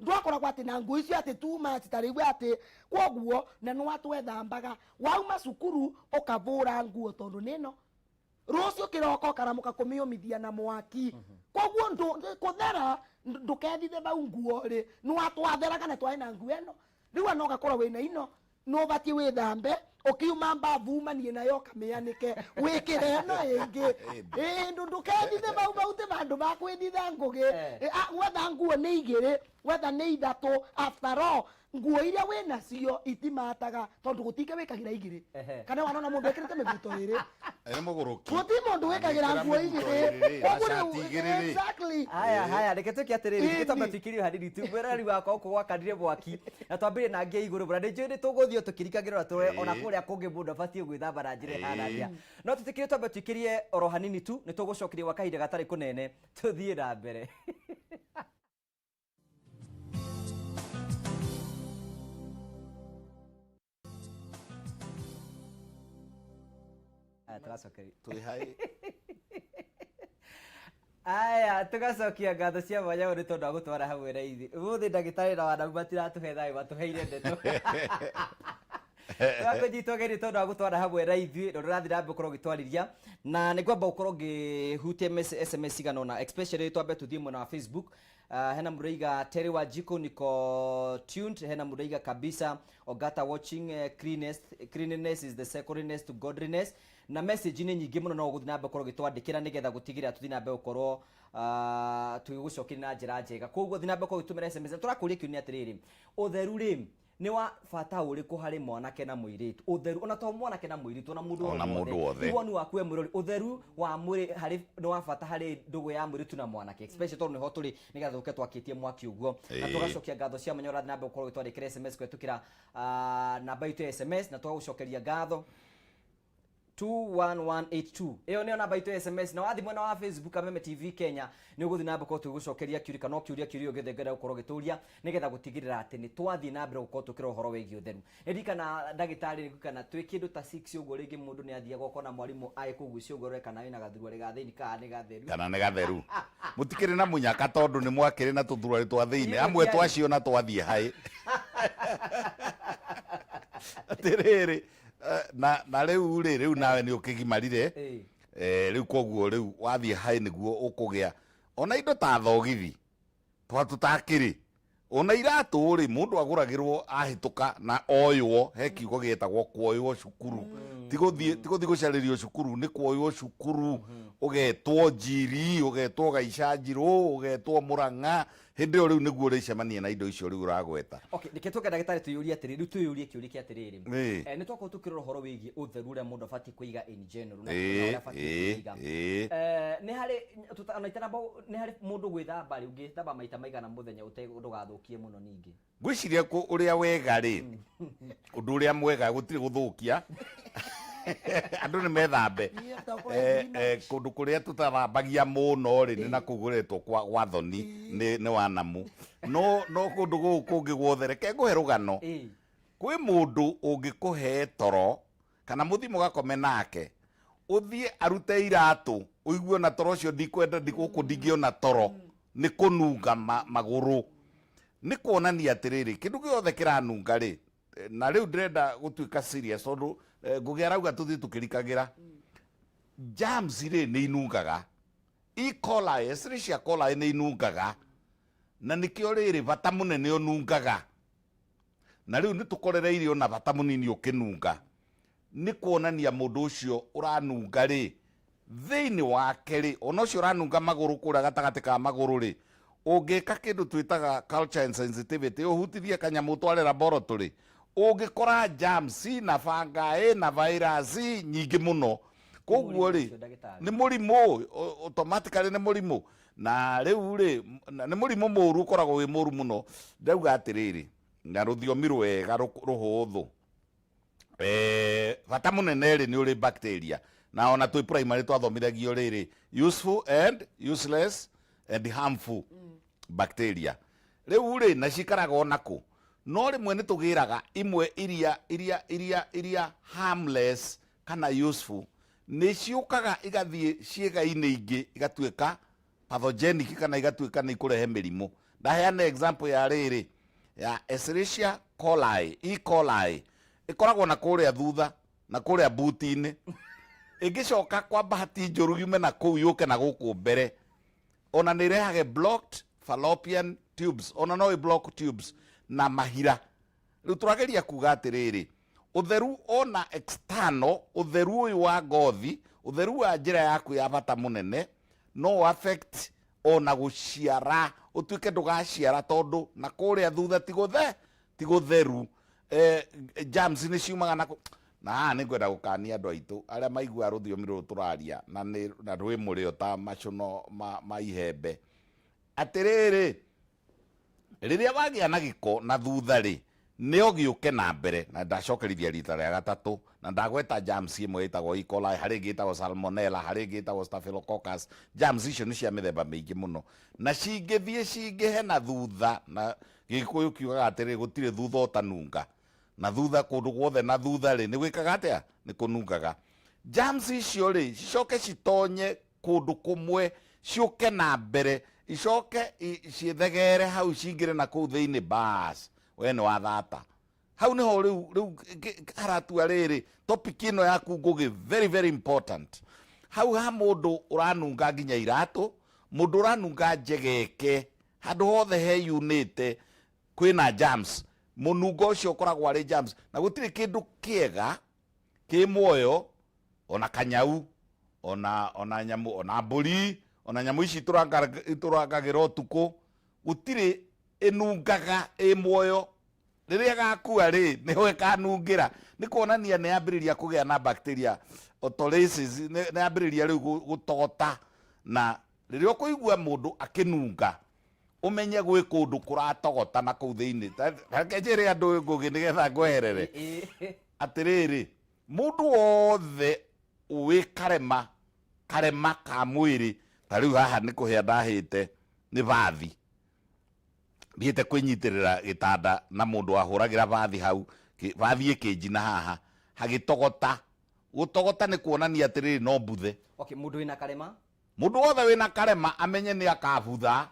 C: Ndwakoragwo atĩ na nguo icio atĩ too much ta rĩu atĩ koguo na nĩ watwethambaga wauma cukuru ũkavũra nguo tondũ nĩ ĩno rũciũ kĩroko ũkaramũka kũmĩũmithia na mwaki. Koguo kũthera ndũkethithe vau nguo rĩ, nĩ watwatheraga na twarĩ na nguo ĩno. Rĩu ona ũgakorwo wĩna ino, nĩ ũbatiĩ wĩthambe, ũkiuma mbabu umanie nayo ũkamĩanĩke, wĩkĩre ĩno ĩngĩ. Ndũkethithe vau, vau ti vandũ va kwĩthitha Ngũgĩ. Wetha nguo nĩ igĩrĩ, wetha nĩ ithatũ, after all nguo iria wĩnacio itimataga tondũ gũtingĩ wĩkagĩra igĩrĩ. Kana wanona mũndũ ekĩrĩte mĩbuto ĩrĩ.
B: Nĩ mũgũrũki.
C: Gũtirĩ mũndũ wĩkagĩra
B: Agĩkĩra
C: nguo
B: mĩbuto
C: igĩrĩ.
B: ĩrĩ,
C: Koguo
B: na
C: rĩu,
B: shati igĩrĩ rĩ.
C: exactly.
A: Haya, haya, reke twĩke atĩrĩrĩ,
C: Ĩni.
A: reke twambe tũikĩrie hanini tu. Mwĩroreri wakwa gũkũ gwakanire mwaki, na twambĩrĩrie na ngĩa igũrũ mũno. Nĩ njũĩ nĩ tũgũthiĩ o tũkĩrikagĩra na tũrore ona kũrĩa kũngĩ mũndũ abatiĩ gwĩthamba na njĩra ĩhana atĩa. No tũtĩkĩre twambe tũikĩrie oro hanini tu, nĩ tũgũcokeria gwa kahinda gatarĩ kũnene. Tũthiĩ na mbere. Aya, tũgacokeria.
B: Twĩ hai.
A: Aya, tũgacokia ngatho cia mwanya mũno nĩ tondũ wa gũtwara hamwe na ithuĩ. Ũmũthĩ ndagĩtarĩ na wanamu matiratũhe thayũ, matũheire ndeto. Twakũnyita ũgeni tondũ wa gũtwara hamwe na ithuĩ na ũrathiĩ na mbere gũkorwo ũgĩtwarĩria, na nĩ ngwamba gũkorwo ngĩhutia SMS cigana ũna, especially twambe tũthiĩ mwena wa Facebook. Hena mũraiga Terry wa Jiko niko tuned, hena mũraiga kabisa Ogata watching, cleanliness is the secondness to godliness, na message nĩ nyingĩ mũno, no ũgũthiĩ na mbere gũkorwo ũgĩtwandĩkĩra nĩgetha gũtigĩrĩra tũthiĩ na mbere gũkorwo tũgĩgũcokeria na njĩra njega. Koguo thiĩ na mbere gũkorwo ũgĩtũmĩra SMS. Na tũrakũria kĩũria atĩrĩrĩ, ũtheru rĩ, nĩ wa bata ũrĩkũ harĩ mwanake na mũirĩtu? Ũtheru ona to mwanake na mũirĩtu, ona mũndũ
B: Ona mũndũ wothe.
A: Nĩ woni waku we mũrori, ũtheru wa mwĩrĩ harĩ nĩ wa bata harĩ ndũgũ ya mũirĩtu na mwanake, especially tondũ nĩho tũrĩ nĩgetha tũke twakĩtie mwaki ũguo na tũgacokia ngatho cia mwanya. Ũrathiĩ na mbere gũkorwo ũgĩtwandĩkĩra SMS kũhetũkĩra namba itũ ya SMS, na tũgagũcokeria ngatho. 21182, ĩyo nĩyo namba itũ ya SMS. Na wathiĩ mwena wa Facebook, Kameme TV Kenya, nĩ ũgũthiĩ na mbere gũkorwo tũgĩgũcokeria kĩũria kana o kĩũria kĩũria gĩothe ũngĩenda gũkorwo ũgĩtũria, nĩgetha gũtigĩrĩra atĩ nĩ twathiĩ na mbere gũkorwo tũkĩrora ũhoro wĩgiĩ ũtheru. Nĩ ndirikana, ndagĩtarĩ, kana twĩ kĩndũ ta 6 ũguo, rĩngĩ mũndũ nĩ athiaga ũkona mwarimũ agĩkũgucia ũguo arore kana wĩna gathuruarĩ ga thĩinĩ kana nĩ gatheru.
B: Kana nĩ gatheru. Mũtikĩrĩ na mũnyaka tondũ nĩ mwakĩrĩ na tũthuruarĩ twa thĩinĩ.
A: Ithuĩ
B: Amwe
A: tũtiarĩ.
B: Twaciona twathiĩ haĩ atĩrĩrĩ, na rĩu rĩ, rĩu nawe nĩ ũkĩgimarire. Rĩu koguo rĩu wathiĩ haĩ nĩguo ũkũgĩa ona indo ta thogithi twa tũtakĩrĩ, ona iratũ rĩ, mũndũ agũragĩrwo ahĩtũka na oywo. He kiugo gĩtagwo kuoywo cukuru, ti gũthiĩ gũcarĩrio cukuru, nĩ kuoywo cukuru, ũgetwo njiri, ũgetwo gaica njirũ, ũgetwo mũrang'a. Hĩndĩ ĩyo rĩu nĩguo ũrĩcemania na indo icio rĩu ũragweta.
A: Okay, reke tũke, ndagĩtarĩ, twĩyũrie atĩrĩrĩ, rĩu twĩyũrie kĩũria kĩa atĩrĩrĩ. Nĩ twakorwo tũkĩrora ũhoro wĩgiĩ ũtheru ũrĩa mũndũ abatiĩ kũiga in general na ũrĩa abatiĩ kũiga. Nĩ harĩ ona itanamba, nĩ harĩ mũndũ gwĩthamba rĩ, ũngĩthamba maita maigana mũthenya ndũgathũkie mũno ningĩ?
B: Ngwĩciria ũrĩa wega rĩ, ũndũ ũrĩa mwega, gũtirĩ gũthũkia, andũ nĩ methambe.
C: Niĩ tokorwo
B: Kũndũ kũrĩa tũtathambagia mũno rĩ, nĩ na kũu gũretwo gwa thoni nĩ wanamu, no kũndũ gũkũ kũngĩ guothe, reke ngũhe rũgano. Kwĩ mũndũ ũngĩkũhe toro kana mũthiĩ mũgakome nake, ũthiĩ arute iratũ, ũigue ona toro ũcio ndikwenda, gũkũ ndingĩona toro nĩ kũnunga magũrũ. Nĩ kuonania atĩrĩrĩ, kĩndũ gĩothe kĩranunga rĩ, na rĩu ndĩrenda gũtuĩka serious tondũ Ngũgĩ arauga tũthiĩ tũkĩrikagĩra germs rĩ, nĩ inungaga. E. coli, Escherichia coli nĩ inungaga, na nĩkĩo rĩrĩ bata mũnene ũnungaga. Na rĩu nĩ tũkorereirie ona bata mũnini ũkĩnunga, nĩ kuonania mũndũ ũcio ũranunga rĩ, thĩinĩ wake rĩ, ona ũcio ũranunga magũrũ, kũrĩa gatagatĩ ka magũrũ rĩ, ũngĩka kĩndũ twĩtaga culture and sensitivity, ũhutithie kanyamũ ũtware laboratory, ũngĩkora germs na fungi na virus nyingĩ mũno. Koguo rĩ,
A: Mũrimũ ũcio, ndagĩtarĩ.
B: Nĩ mũrimũ automatically, nĩ mũrimũ. Na rĩu rĩ, nĩ mũrimũ mũru, ũkoragwo wĩ mũru mũno. Ndauga atĩrĩrĩ, na rũthiomi rwega rũhũthũ, bata mũnene rĩ, nĩ ũrĩ bacteria, na ona twĩ primary twathomithagio rĩrĩ, useful and useless and harmful bacteria. Rĩu rĩ, na cikaraga ona kũ, no rĩmwe nĩ tũgĩraga imwe iria harmless kana useful, nĩ ciũkaga igathiĩ ciĩga-inĩ ingĩ, igatuĩka pathogenic kana igatuĩka nĩ ikũrehe mĩrimũ. Ndaheana example ya rĩrĩ, ya Escherichia coli. E. coli ĩkoragwo na kũrĩa thutha na kũrĩa buti-inĩ, ĩngĩcoka kwa bahati njũru yume na kũu yũke na gũkũ mbere, ona nĩ ĩrehage blocked fallopian tubes, ona no ĩ block tubes na mahira. Rĩu tũrageria kuga atĩrĩrĩ, ũtheru ona external, ũtheru ũyũ wa ngothi, ũtheru wa njĩra yaku ya bata mũnene, no affect ona gũciara, ũtuĩke ndũgaciara tondũ na kũrĩa thutha ti gũtheru. Germs nĩ ciumaga na na haha nĩ ngwenda gũkania andũ aitũ arĩa maiguaga rũthiomi rũrũ tũraria na nĩ na rwĩ mũrĩo ta macuno ma ihembe, atĩrĩrĩ, rĩrĩa wagĩa na gĩko na thutha rĩ, nĩo gĩũke na mbere. Na ndacokerithia rita rĩa gatatũ, na ndagweta germs ĩmwe ĩtagwo E. coli, harĩ ĩngĩ ĩtagwo salmonella, harĩ ĩngĩ ĩtagwo staphylococcus. Germs icio nĩ cia mĩthemba mĩingĩ mũno, na cingĩthiĩ cingĩhe na thutha, na Gĩkũyũ kiugaga atĩrĩ, gũtirĩ thutha ũtanunga. Na thutha, kũndũ guothe na thutha rĩ, nĩ gwĩkaga atĩa? Nĩ kũnungaga. Germs icio rĩ, cicoke citonye kũndũ kũmwe, ciũke na mbere, icoke ciĩthegere hau, cingĩre na kũu thĩinĩ, bas, we nĩ wathata. Hau niho riu haratua riri topic ino yaku, Ngugi, very very important. Hau ha mundu uranunga nginya iratu, mundu uranunga njegeke, handu hothe heyunite kwina germs, munungo ucio ukoragwo ari germs, na gutiri kindu kiega ki muoyo, ona kanyau, ona nyamu, ona mburi, ona nyamu ici itũrangagira ũtukũ, gũtirĩ ĩnungaga ĩ muoyo. Rĩrĩa gakua rĩ, nĩho ĩkanungĩra, nĩ kuonania nĩ yambĩrĩria kũgĩa na bacteria autolysis, nĩ yambĩrĩria rĩu gũtogota. Na rĩrĩa ũkũigua mũndũ akĩnunga, ũmenye gwĩ kũndũ kũratogota na kũu thĩinĩ. Reke njĩre andũ, Ngũgĩ, nĩgetha ngweherere atĩrĩrĩ, mũndũ wothe wĩ karema, karema ka mwĩrĩ, ta rĩu haha nĩ kũhĩa ndahĩte nĩ bathi, thiĩte kwĩnyitĩrĩra gĩtanda na mũndũ wahũragĩra bathi hau, bathi ĩkĩnjina haha hagĩtogota. Gũtogota nĩ kuonania atĩrĩrĩ, no mbuthe.
A: Okay, mundu wina karema.
B: Mũndũ wothe wĩna karema amenye nĩ akabutha.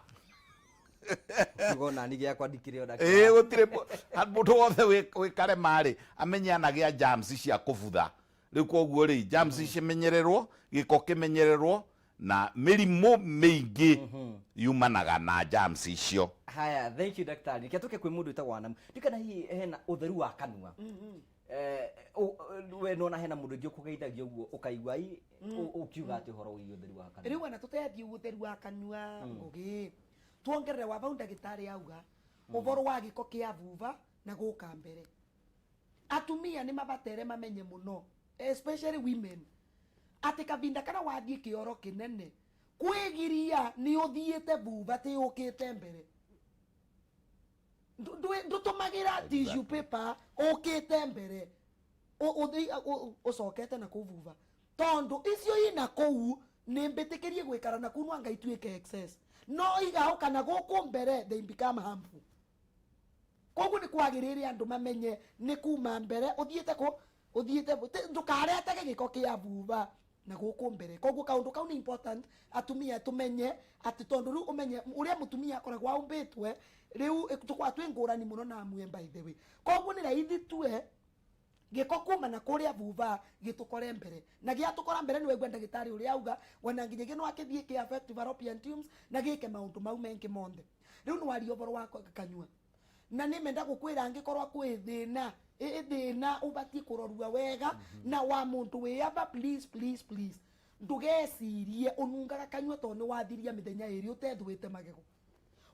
A: Kiugo nani giakwa ndikire ona.
B: Ĩĩ, gũtirĩ mũndũ wothe wĩ karema rĩ, amenye anagĩa germs cia kũbutha rĩu. Koguo rĩ, germs cimenyererwo, gĩko kĩmenyererwo, na mĩrimũ mĩingĩ yumanaga na germs icio.
A: Haya, thank you, daktari. Reke tuke kwĩ mũndũ wĩtagwo Wanamu. Ndikana hihi hena ũtheru wa kanua. We nona hena mũndũ ũngĩ ũkũgeithagia ũguo ũkaigua ai ũkiuga atĩ ũhoro wĩgiĩ ũtheru wa kanua?
C: Riu ona tutethiĩ utheru wa kanua, Ngugi, tuongerere wa vau ndagĩtarĩ auga ũboro wa gĩko kĩa vuva na gũka mbere. Atumia nĩ mabatere mamenye mũno, especially women, atĩ kavinda kana wathiĩ kĩoro kĩnene kwĩgiria nĩ ũthiĩte vuva tĩ ũkĩte mbere. Ndũtũmagĩra tissue paper ũkĩte mbere, ũcokete na kũu vuva, tondu icio ina kũu nĩ mbĩtĩkĩrie gwĩkara na kũu, no anga ituĩke excess, no igaũka na gũkũ mbere, they become harmful. Koguo nĩ kwagĩrĩire andũ mamenye nĩ kuma mbere ũthiĩte kũ ũthiĩte, ndũkaretege gĩko kĩa vuva na gũkũ mbere. Koguo kaũndũ kau nĩ important atumia tũmenye atĩ, tondũ rĩu ũmenye ũrĩa mũtumia akoragwo aumbĩtwe, rĩu tũkoragwo twĩ ngũrani mũno na amwe, by the way. Koguo nĩ raithi tue gĩko kuma na kũrĩa vuva gĩtũkore mbere, na gĩatũkora mbere, nĩ waigua ndagĩtarĩ ũrĩa auga, ona nginyagia no akĩthiĩ kĩ affect fallopian tubes na gĩke maũndũ mau mengĩ monthe. Rĩu nĩ waria ũboro wa kanyua, na nĩ menda gũkwĩra angĩkorwo kwĩ thĩna ĩ thĩna ũbatiĩ kũrorua wega na wa mũndũ wĩyaba, please, please, please, ndũgecirie ũnungaga kanyua tondũ nĩ wathiria mĩthenya ĩrĩ ũtethũĩte magego.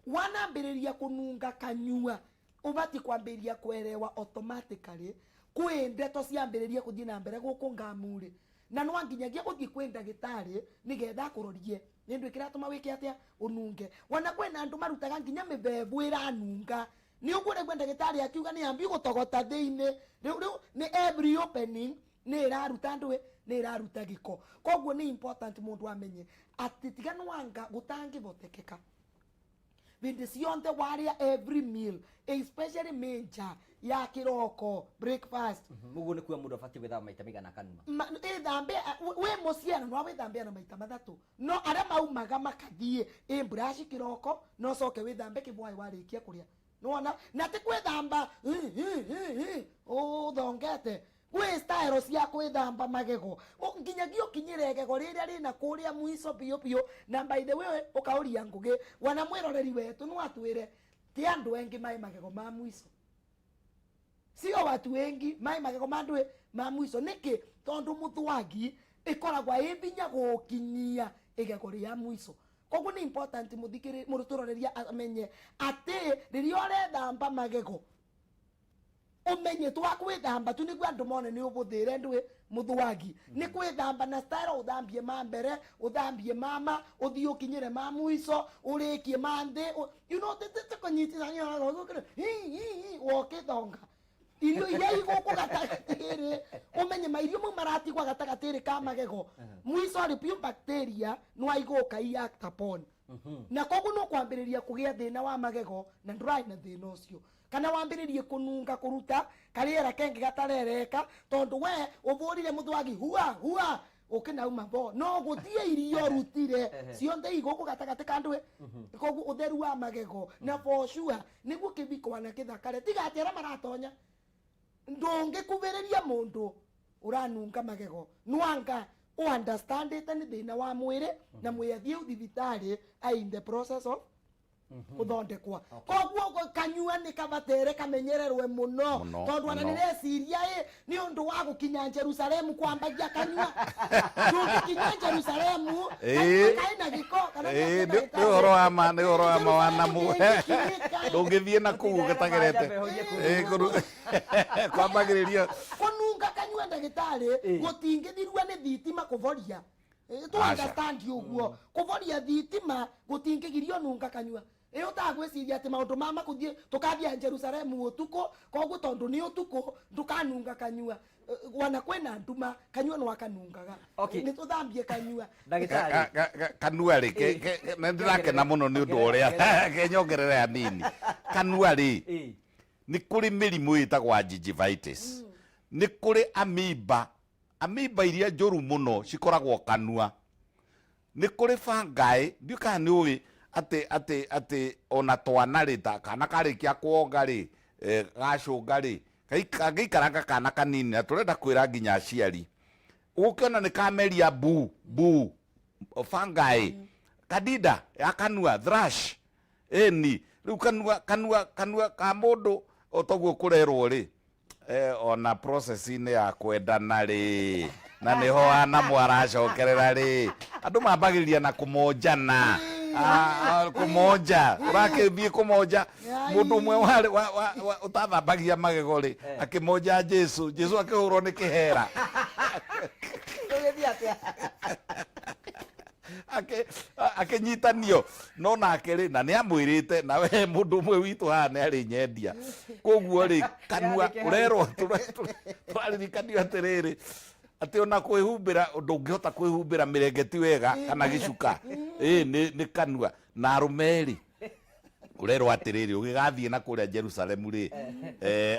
C: Wanambĩrĩria kũnunga kanyua, ũbatiĩ kwambĩrĩria kwerewa automatically kwĩ ndeto ciambĩrĩria kũthiĩ na mbere gũkũ ngamurĩ, na no nginyagia ũthiĩ kwĩ ndagĩtarĩ nĩgetha akũrorie nĩ ndũ ĩkĩratũma wĩke atĩa ũnunge. Ona kwĩna andũ marutaga nginya mĩbebũ ĩranunga, nĩ ũguo rĩu ndagĩtarĩ akiuga nĩ ambi gũtogota thĩinĩ. Rĩu nĩ every opening nĩ ĩraruta ndũĩ, nĩ ĩraruta gĩko. Koguo nĩ important mũndũ amenye atĩ tiga nwanga gũtangĩvotekeka, hĩndĩ cionthe warĩa, every meal, especially major ya kĩroko, breakfast.
A: Ũguo nĩ kuga mũndũ abatiĩ gwĩthamba maita maigana kanua?
C: Ĩthambe wĩ mũciĩ no wĩthambe na maita 3, no arĩa maumaga makathiĩ ĩ brush kĩroko, no coke wĩthambe kĩbwaĩ warĩkia kũrĩa. Nĩwona na ti kwĩthamba ũthongete, gwĩ style cia kwĩthamba magego nginyagia ũkinyĩre igego rĩrĩa rĩna kũrĩa mwico biũ biũ. Na by the way, ũkaũria Ngũgĩ wana mwĩroreri wetu, no atwĩre ti andũ engĩ mai magego ma mwico, sio watu wengi mai magego ma ndũĩ ma mwico. Nĩkĩ? Tondũ mũthwagi ĩkoragwo ĩ vinya gũkinyia igego rĩa mwico. Koguo nĩ important mũthikĩrĩ mũtũroreria amenye atĩ rĩrĩa ũrethamba magego, ũmenye twa kwĩthamba tu nĩguo andũ mone nĩ ũbũthĩre ndũĩ mũthwagi, nĩ kwĩthamba na style, ũthambie ma mbere, ũthambie mama, ũthiĩ ũkinyĩre ma mwico, ũrĩkie ma nthĩ, tĩkũnyitithania wokĩthonga irio iria igũkũ gatagatĩ-rĩ, ũmenye mairio mau maratigwa gatagatĩ-rĩ ka magego mwico rĩ, pure bacteria no aigũka i act upon, na koguo no kwambĩrĩria kũgĩa thĩna wa magego na ndũrarĩ na thĩna ũcio, kana wambĩrĩrie kũnunga kũruta karĩera kengĩ gatarereka, tondũ we ũbũrire mũthwagi hua hua ũkĩnauma bo, no gũthiĩ irio rutire cionthe igũkũ gatagatĩ ka ndũĩ. Koguo ũtheru wa magego na for sure nĩguo kĩbiko wana kĩthakare, tiga atĩ arĩa maratonya. Ndũngĩkuvĩrĩria mũndũ ũranunga magego nwanga ũunderstandĩte nĩ thĩna wa mwĩrĩ na mwĩ athiĩ thibitarĩ ai in the process of gũthondekwa. Koguo kanyua nĩ kabatere kamenyererwe mũno.
B: Mũno,
C: tondũ ona
B: mũno.
C: nĩreciria ĩ nĩ ũndũ wa gũkinya Jerusalemu kwambagia kanyua, ndũngĩkinya Jerusalemu kanyua kaĩ na gĩko kana
B: Ĩĩ,
C: nĩ
B: nĩ ũhoro wa ma, nĩ ũhoro wa ma wa namu. Ndũngĩthiĩ na kũu ũtagerete. Ĩĩ, kwambagĩrĩria
C: Kũnunga kanyua, ndagĩtarĩ, gũtingĩthirua nĩ thitima kũvoria. Tu
B: Aca.
C: understand ũguo kũvoria thitima gũtingĩgiria ũnunga kanyua. Ĩ ũtagwĩciria atĩ maũndũ ma makũthiĩ tũkathiĩ Jerusalemu ũtukũ, koguo tondũ nĩ ũtukũ ndũkanunga kanyua. Wana kwĩna nduma kanyua no akanungaga. Nĩ tũthambie kanyua.
A: Ndagĩtarĩ.
B: Kanua rĩ, nĩ ndĩrakena mũno nĩ ũndũ ũrĩa kenyongerere hanini. Kanua rĩ, nĩ kũrĩ mĩrimũ ĩtagwo gingivitis, nĩ kũrĩ amoeba, amoeba iria njũru mũno cikoragwo kanua, nĩ kũrĩ fungi. Ndiũ kana nĩ ũĩ atĩ ona twana rĩ, ta kana karĩkia kuonga rĩ, gacũnga rĩ, kangĩikaranga kana kanini, na tũrenda kwĩra nginya aciari, ũgũkĩona nĩ kameria bu bu fungi, candida ya kanua, thrush. Ĩni, rĩu kanua ka mũndũ o toguo kũrerwo rĩ, ona process-inĩ ya kwendana rĩ, na nĩho anamu aracokerera rĩ, andũ mambagĩrĩria na kũmonjana. Ah, ah, kũmonja, ũrakĩthiĩ kũmonja mũndũ ũmwe warĩ ũtathambagia magego rĩ, akĩmonja Jesu, Jesu akĩhũrwo nĩ kĩhera.
A: Tũgĩthiĩ atĩa?
B: Akĩnyitanio no nake rĩ, na nĩ amwĩrĩte na we mũndũ ũmwe witũ haha nĩ arĩ nyendia. Koguo rĩ, kanua
A: Yandĩke hau.
B: Ũrerwo tũraririkanio atĩrĩrĩ, atĩ ona kwĩhumbĩra ndũngĩhota kwĩhumbĩra mĩrengeti wega kana gĩcuka, ĩ nĩ kanua. Na arũme rĩ, ũrerwo atĩrĩrĩ, ũgĩgathiĩ na kũrĩa Jerusalemu rĩ,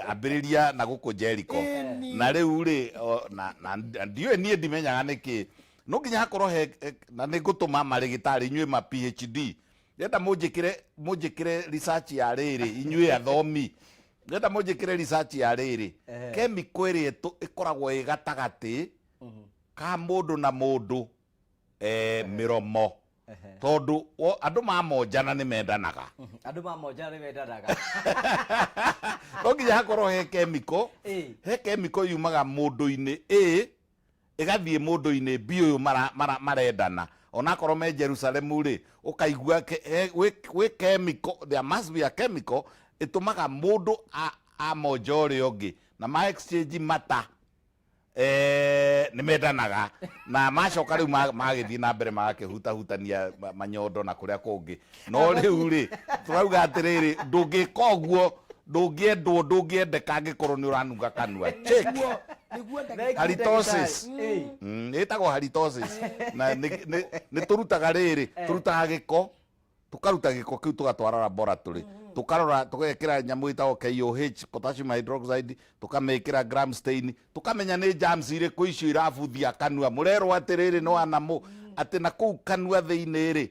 B: ambĩrĩria na gũkũ Jericho. Na rĩu rĩ, na ndiũĩ, niĩ ndimenyaga nĩkĩ no nginya hakorwo he na nĩ ngũtũma marĩgĩtarĩ inyuĩ ma PhD, ndĩrenda mũnjĩkĩre research ya rĩrĩ, inyuĩ athomi, ndĩrenda mũnjĩkĩre research ya rĩrĩ, chemical ĩrĩa ĩkoragwo ĩ gatagatĩ ka mũndũ na mũndũ, mĩromo, tondũ andũ mamonjana nĩ mendanaga.
A: Andũ mamonjana nĩ mendanaga.
B: No nginya hakorwo he chemical, he chemical yumaga mũndũ-inĩ A ĩgathiĩ mũndũ-inĩ B ũyũ marendana, onakorwo me Jerusalemu rĩ, ũkaigua gwĩ chemical, there must be a chemical ĩtũmaga mũndũ amonja ũrĩa ũngĩ na ma exchange mata, nĩ mendanaga, na macoka rĩu magĩthiĩ na mbere magakĩhutahutania manyondo na kũrĩa kũngĩ. No rĩu rĩ, tũrauga atĩrĩrĩ, ndũngĩka ũguo, ndũngĩendwo, ndũngĩendeka angĩkorwo nĩ ũranunga kanua. Check.
C: Nĩguo
A: Thank
C: ndagĩtarĩ.
A: you,
B: Halitosis.
A: ndagĩtarĩ.
B: Ĩtagwo halitosis, na nĩ tũrutaga rĩrĩ, tũrutaga gĩko, tũkaruta gĩko kĩu, tũgatwara laboratory, tũkarora, tũgekĩra nyamũ ĩtagwo KOH, potassium hydroxide, tũkamĩkĩra gram stain, tũkamenya nĩ germs irĩkũ icio irabuthia kanua. Mũrerwo atĩrĩrĩ, no anamũ atĩ na kũu kanua thĩinĩ rĩ,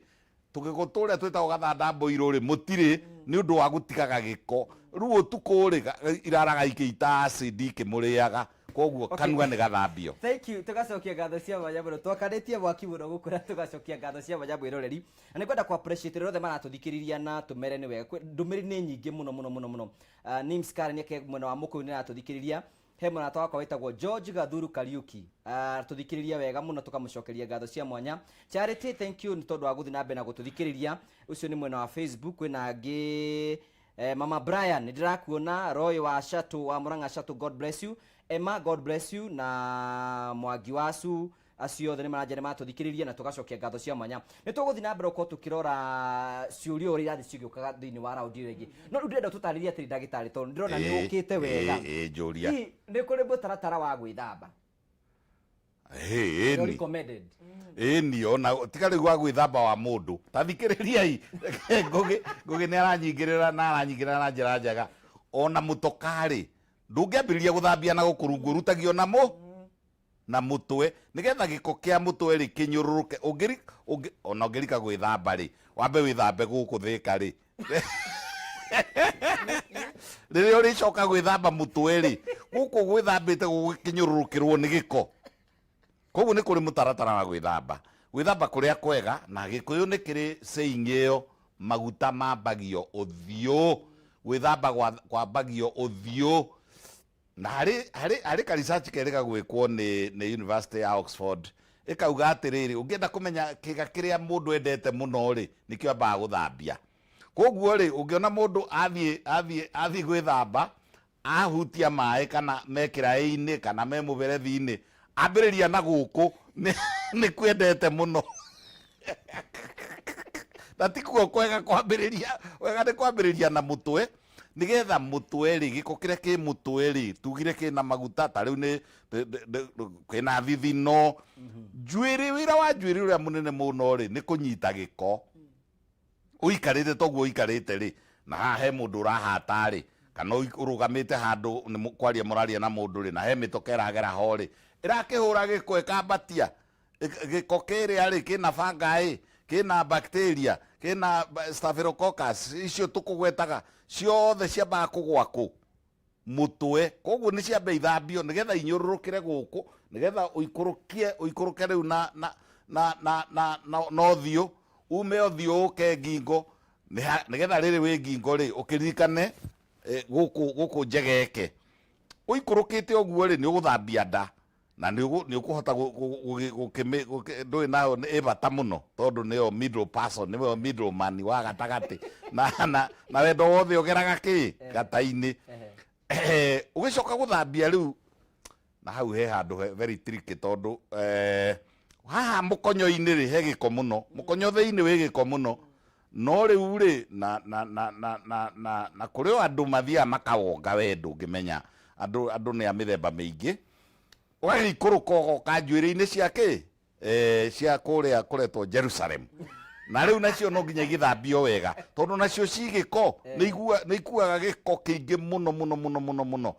B: tũgĩgo tũrĩa twĩtagwo gathanda mbũirũ rĩ, mũtirĩ nĩ ũndũ wa gũtigaga gĩko. Rĩu ũtukũ rĩ, iraraga ikĩita acid ikĩmũrĩaga. Koguo kanua nĩ gathambio.
A: Thank you. Tugacokia ngatho cia mwanya mũno. Twakanĩtie mwaki mũno gũkũ na tugacokia ngatho cia mwanya mwĩroreri, na nĩ kwenda ku appreciate rĩrĩa othe maratũthikĩrĩria na tũmere nĩ wega. Ndũmĩrĩri nĩ nyingĩ mũno mũno mũno mũno. Nims Karen ake mwena wa Mũkũyũ nĩ aratũthikĩrĩria. He mũrata wakwa wĩtagwo George Gathuru Kariuki, tũthikĩrĩria wega mũno, tũkamũcokeria ngatho cia mwanya. Charity, thank you nĩ tondũ wa gũthiĩ na mbere na gũtũthikĩrĩria. Ũcio nĩ mwena wa Facebook. Kwĩna angĩ, Mama Brian, nĩ ndĩrakuona. Roy wa Shatu wa Murang'a Shatu, God bless you. Emma, God bless you, na Mwangi Wacu, acio othe nĩ maranjia nĩ matũthikĩrĩria na tũgacokia ngatho cia mwanya. Nĩ tũgũthiĩ na mbere gũkorwo tũkĩrora ciũria ũrĩa irathiĩ cigĩũkaga thĩinĩ wa raundi ĩyo ĩngĩ, no rĩu ndĩrenda tũtarĩrie atĩrĩ, ndagĩtarĩ, tondũ ndĩrona nĩ ũkĩte wega.
B: Ĩĩ, njũria.
A: Hihi nĩ kũrĩ mũtaratara wa gwĩthamba
B: Ĩni.
A: recommended?
B: Ĩni, ona tiga rĩu wa gwĩthamba wa mũndũ, ta thikĩrĩriai Ngũgĩ. Ngũgĩ nĩ aranyingĩrĩra na aranyingĩrĩra na njĩra njega. Ona mũtokarĩ ndũngĩambĩrĩria gũthambia na gũkũ rungu, ũrutagio na mũ na mũtwe, nĩgetha gĩko kĩa mũtwe rĩ kĩnyũrũrũke. Ona ũngĩrika gwĩthamba rĩ, wambe wĩthambe gũkũ thĩka rĩ. Rĩrĩa ũrĩcoka gwĩthamba mũtwe rĩ, gũkũ gwĩthambĩte gũgĩkĩnyũrũrũkĩrwo nĩ gĩko. Koguo nĩ kũrĩ mũtaratara wa gwĩthamba. Gwĩthamba kũrĩa kwega, na Gĩkũyũ nĩ kĩrĩ saying ĩyo, maguta mambagio ũthiũ. Gwĩthamba kwambagio ũthiũ. Na harĩ, harĩ, harĩ ka research kerĩga gwĩkwo nĩ, nĩ University ya Oxford, ĩkauga atĩrĩrĩ, ũngĩenda kũmenya kĩga kĩrĩa mũndũ endete mũno rĩ, nĩkĩo ambaga gũthambia. Koguo rĩ, ũngĩona mũndũ athiĩ, athiĩ, athiĩ gwĩthamba, ahutia maĩ kana me kĩraĩ-inĩ kana me mũberethi-inĩ, ambĩrĩria na gũkũ, nĩ kwendete mũno. Na ti kuo kwega kwambĩrĩria, wega nĩ kwambĩrĩria na mũtwe, nĩgetha mũtwe rĩ, gĩko kĩrĩa kĩ mũtwe rĩ, tugire kĩna maguta, ta rĩu nĩ kwĩna thithino. Njuĩrĩ, wĩra wa njuĩrĩ ũrĩa mũnene mũno rĩ, nĩ kũnyita gĩko. Ũikarĩte toguo ũikarĩte rĩ, na haha he mũndũ ũrahata rĩ, kana ũrũgamĩte handũ nĩ kwaria mũraria na mũndũ rĩ, na he mĩtoka ĩragera ho rĩ, ĩrakĩhũra gĩko ĩkambatia. Gĩko kĩrĩa rĩ, kĩna fungi, kĩna bacteria, kĩna staphylococcus, icio tũkũgwetaga, ciothe ciambaga kũgwa kũ? Mũtwe. Koguo nĩ ciambe ithambio nĩgetha inyũrũrũkĩre gũkũ, nĩgetha ũikũrũkie, ũikũrũke rĩu na, na, na, na, na, na, na ũthiũ, ume ũthiũ ũke ngingo, nĩgetha rĩrĩ wĩ ngingo rĩ, ũkĩririkane gũkũ, gũkũ njegeke. Ũikũrũkĩte ũguo rĩ, nĩ ũgũthambia nda. Na nĩ ũkũhota ndũĩ nayo ĩ bata mũno tondũ nĩyo middle person, nĩyo middle man wa gatagatĩ. Na wendo wothe ũgeraga kĩ? Gata-inĩ. Ũgĩcoka gũthambia rĩu, na hau he handũ very tricky tondũ haha mũkonyo-inĩ rĩ, he gĩko mũno. Mũkonyo thĩinĩ wĩ gĩko mũno. No rĩu rĩ, na, na, na, na, na, na, na kũrĩ o andũ mathiaga makawonga we ndũngĩmenya. Andũ, andũ nĩ a mĩthemba mĩingĩ. Ũgagĩikũrũka ũgoka njuĩrĩ-inĩ cia kĩ? Cia kũrĩa kũretwo Jerusalem. Na rĩu nacio no nginya igĩthambio wega, tondũ nacio ci gĩko, nĩ ikuaga gĩko kĩingĩ mũno mũno mũno mũno mũno.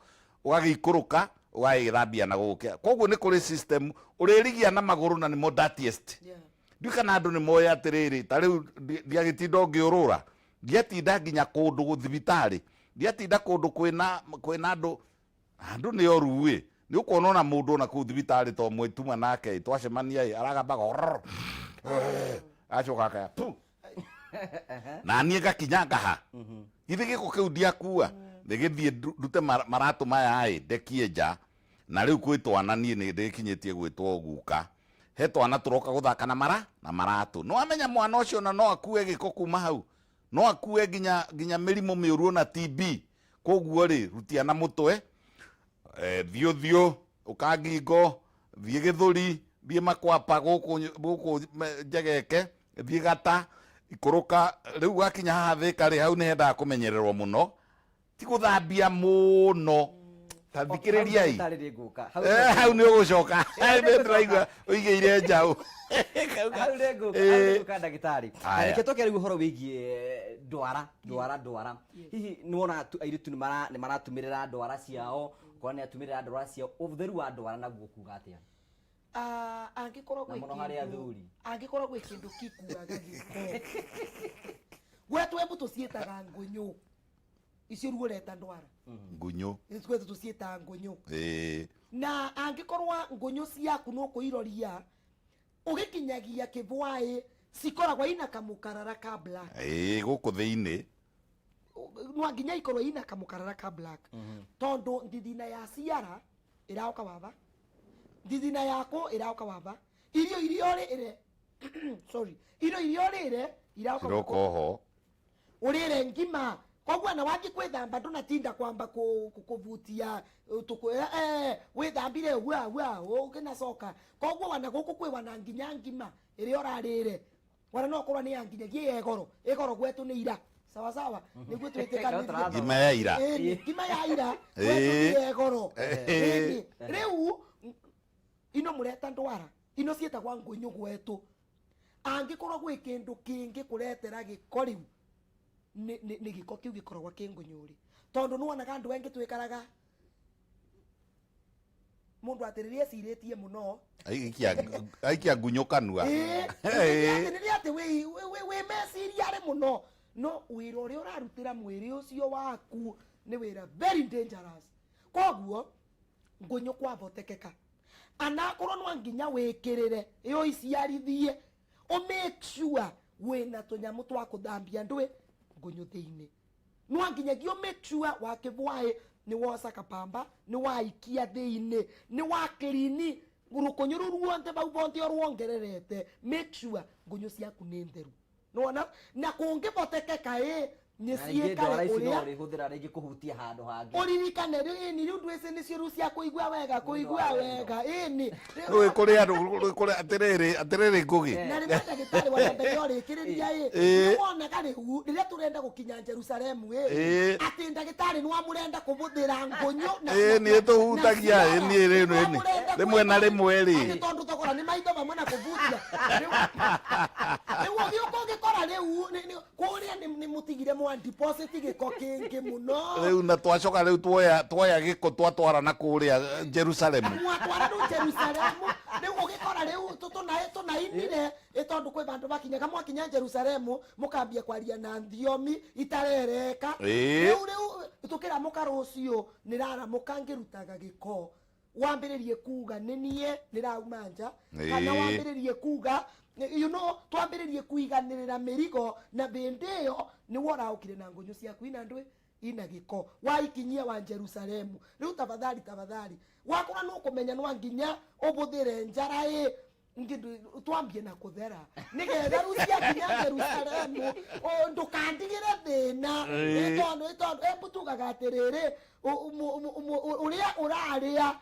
B: Ũgagĩikũrũka, ũgagĩthambia na gũkũ. Koguo nĩ kũrĩ system, ũrĩrigia na magũrũ na nĩmo dirtiest. Ndiũĩ kana andũ nĩ moĩ atĩrĩrĩ, ta rĩu ndiagĩtinda ngĩũrũra, ndiatinda nginya kũndũ thibitarĩ, ndiatinda kũndũ kwĩna, kwĩna andũ, andũ nĩ oru ĩ, nĩ ũkuona ona mũndũ ona kũu thibitarĩ to ũmwe tuma nake ĩ, twacemania ĩ, aragambaga ororo, agacoka akaya pu. Na niĩ ngakinya ngaha. Githĩ gĩko kĩu ndiakua? Nĩgĩthiĩ ndute maratũ maya ĩ, ndekie nja. Na rĩu kwĩ twana niĩ nĩ ndĩkinyĩtie gwĩtwo guka. He twana tũroka gũthaka na mara na maratũ. Nĩ wamenya mwana ũcio ona no akue gĩko kuma hau. No akue nginya nginya mĩrimũ mĩũru ona TB. Koguo rĩ, rutia na mũtwe, thiĩ ũthiũ, ũka ngingo, thiĩ gĩthũri, thiĩ makwapa gũkũ gũkũ njegeke, thiĩ gata, ikũrũka, rĩu wakinya haha Thĩka rĩ, hau nĩ hendaga kũmenyererwo mũno. Ti gũthambia mũno. Ta thikĩrĩriai.
A: Hau ndagĩtarĩ nĩngũka. Hau
B: Hau nĩ ũgũcoka. Nĩ ndĩraigua ũigĩire njaũ.
A: Hau nĩngũka, hau nĩngũka ndagĩtarĩ.
B: Haya.
A: Reke tũke rĩu ũhoro wĩgiĩ ndwara, ndwara, ndwara. Hihi nĩ wona airĩtu nĩ maratumĩrĩra ndwara ciao, ũkona nĩ atumĩrĩra ndwara ciao, ũtheru wa ndwara naguo kuga atĩa?
C: Angĩkorwo
A: Na
C: gwĩ
A: mũno harĩ
C: kĩndũ-
A: athuri.
C: Angĩkorwo gwĩ kĩndũ gĩkuaga gĩko. Gwetũ embu tũciĩtaga ngũnyũ. Icio ruo ũreta ndwara.
B: Ngunyũ.
C: Gwetũ tũciĩtaga ngũnyũ. Na angĩkorwo ngũnyũ ciaku nĩ ũkũiroria, ũgĩkinyagia kĩbwaĩ, cikoragwo ina kamũkarara ka black.
B: Gũkũ thĩinĩ.
C: No nginya ikorwo ina kamũkarara ka black. Tondũ ndithina ya ciara ĩraoka waba. Ndithina yaku ĩraoka waba. Irio iria ũrĩre, sorry, irio iria ũrĩre iraoka
B: Ciroka
C: waba.
B: oho.
C: Ũrĩre ngima. Koguo na wathiĩ kwĩthamba ndũnatinda kwamba kũbutia, wĩthambire ũguo, ũguo, ũkĩnacoka. Koguo wana gũkũ kwĩ wana nginya ngima ĩrĩa ũrarĩre. Wana no ũkorwo nĩ ya nginyagia ĩ goro. Ĩ goro gwetũ nĩ ira. Sawa sawa. Nĩguo twĩtĩkanĩrie.
B: Ngima ya ira.
C: Ĩni, ngima ya ira gwetũ nĩ ya goro. Ĩni. Rĩu ino mũreta ndwara. Ino ciĩtagwo ngũnyũ gwetũ. Angĩkorwo gwĩ kĩndũ kĩngĩ kũretera gĩko rĩu, nĩ gĩko kĩu gĩkoragwo kĩ ngũnyũrĩ. Tondũ nĩwonaga andũ aingĩ twĩkaraga mũndũ atĩ rĩrĩa ecirĩtie mũno.
B: Aikia ngunyũ kanua.
C: Rĩrĩa atĩ wĩ meciria arĩ mũno. No wĩra ũrĩa ũrarutĩra mwĩrĩ ũcio waku nĩ wĩra very dangerous. Koguo ngũnyũ kwavotekeka anakorwo no nginya wĩkĩrĩre ĩyo iciarithie, ũ make sure wĩna tũnyamũ twa kũthambia ndwĩ ngũnyũ thĩinĩ. No nginyagia ũ make sure wakĩbwaĩ nĩ woca kapamba, nĩ waikia thĩinĩ, nĩ wa clean rũkũnyũ rũu ruonthe vau vonthe ũruongererete. Make sure ngũnyũ ciaku nĩ theru, nĩwona? Na kũngĩvotekeka ĩ nĩ
A: Na rĩngĩ ndwara
C: ciĩkare
A: ici no
C: ũrĩa
A: ũrĩhũthĩra rĩngĩ kũhutia handũ hangĩ.
C: Ũririkane rĩu ĩni rĩu ndwĩci nĩcio rĩu cia kũigua wega, kũigua
A: wa wendo.
C: Wega ĩni.
B: Rĩu kũrĩ andũ, rĩu kũrĩ atĩrĩrĩ Ngũgĩ.
C: Na rĩmwe ndagĩtarĩ wa mbere ũrĩkĩrĩria ĩ nĩwonaga rĩu rĩrĩa tũrenda gũkinya Jerusalemu ĩ atĩ ndagĩtarĩ nĩ wamũrenda kũbũthĩra ngũnyũ na
B: Ĩĩ, niĩ tũhutagia,
C: na
B: ĩĩ, niĩ rĩu
C: ciara.
B: nĩ-
C: Nĩwamũrenda
B: rĩmwe na
C: gwĩka
B: rĩmwe rĩ.
C: atĩ tondũ thogora nĩ maitho vamwe na kũbutia. Rĩu ũgĩũka ũgĩkora rĩu kũrĩa nĩ mũtigire mwa deposit gĩko kĩngĩ mũno.
B: Rĩu na twacoka rĩu tuoya gĩko twatwara na kũrĩa Jerusalemu.
C: Mwatwara rĩu Jerusalemu, rĩu ũgĩkora rĩu tũnainire ĩ tondũ kwĩ vandũ vakinyaga mwakinya Jerusalemu mũkambia kwaria na thiomi itarereka. Rĩu tũkĩramũka rũciũ nĩraramũka ngĩrutaga gĩko, wambĩrĩrie kuga nĩ niĩ nĩrauma nja kana wambĩrĩrie kuga twambĩrĩrie kuiganĩrĩra mĩrigo, na hĩndĩ ĩyo nĩwe ũraũkire na ngũnyũ ciaku ina ndwĩ ina gĩko waikinyia wa Jerusalemu. Rĩu tafadhali, tafadhali, wakorwo nĩ ũkũmenya no nginya ũbũthĩre njara ĩ ngindu twambie na kũthera nĩgetha rĩu ciakinya Jerusalemu ndũkandigĩre thĩna. Ĩ tondũ embu tugaga atĩrĩrĩ, ũrĩa ũrarĩa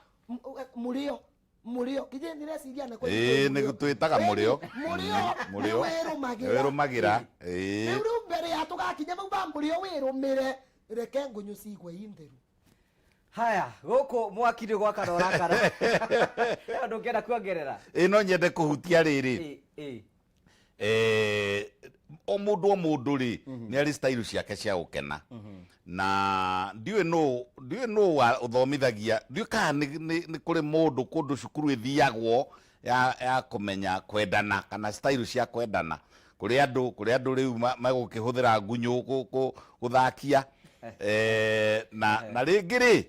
C: mũrĩo mũrĩo kinya ndĩreciria na
B: Ĩĩ, nĩ twĩtaga mũrĩo.
C: Mũrĩo
B: Mũrĩo.
C: nĩ wĩrũmagĩra.
B: Wĩrũmagĩra, ĩĩ.
C: Rĩu mbere ya tũgakinya vau ba mũrĩo wĩrũmĩre, reke ngũnyũ cigwe intheru.
A: Haya, gũkũ mwaki nĩ gwakana ũrakana. He ũndũ ũngĩenda kuongerera?
B: Ĩĩ, no nyende kũhutia rĩrĩ.
A: Ĩ, ĩ.
B: O mũndũ rĩ nĩ arĩ style ciake cia gũkena, na ndiũĩ nũ wa ũthomithagia, ndiũĩ kana nĩ kũrĩ mũndũ kũndũ cukuru ĩthiagwo ya kũmenya kwendana kana style cia kwendana. Kũrĩ andũ rĩu megũkĩhũthĩra ngunyũ gũthakia. Na rĩngĩ rĩ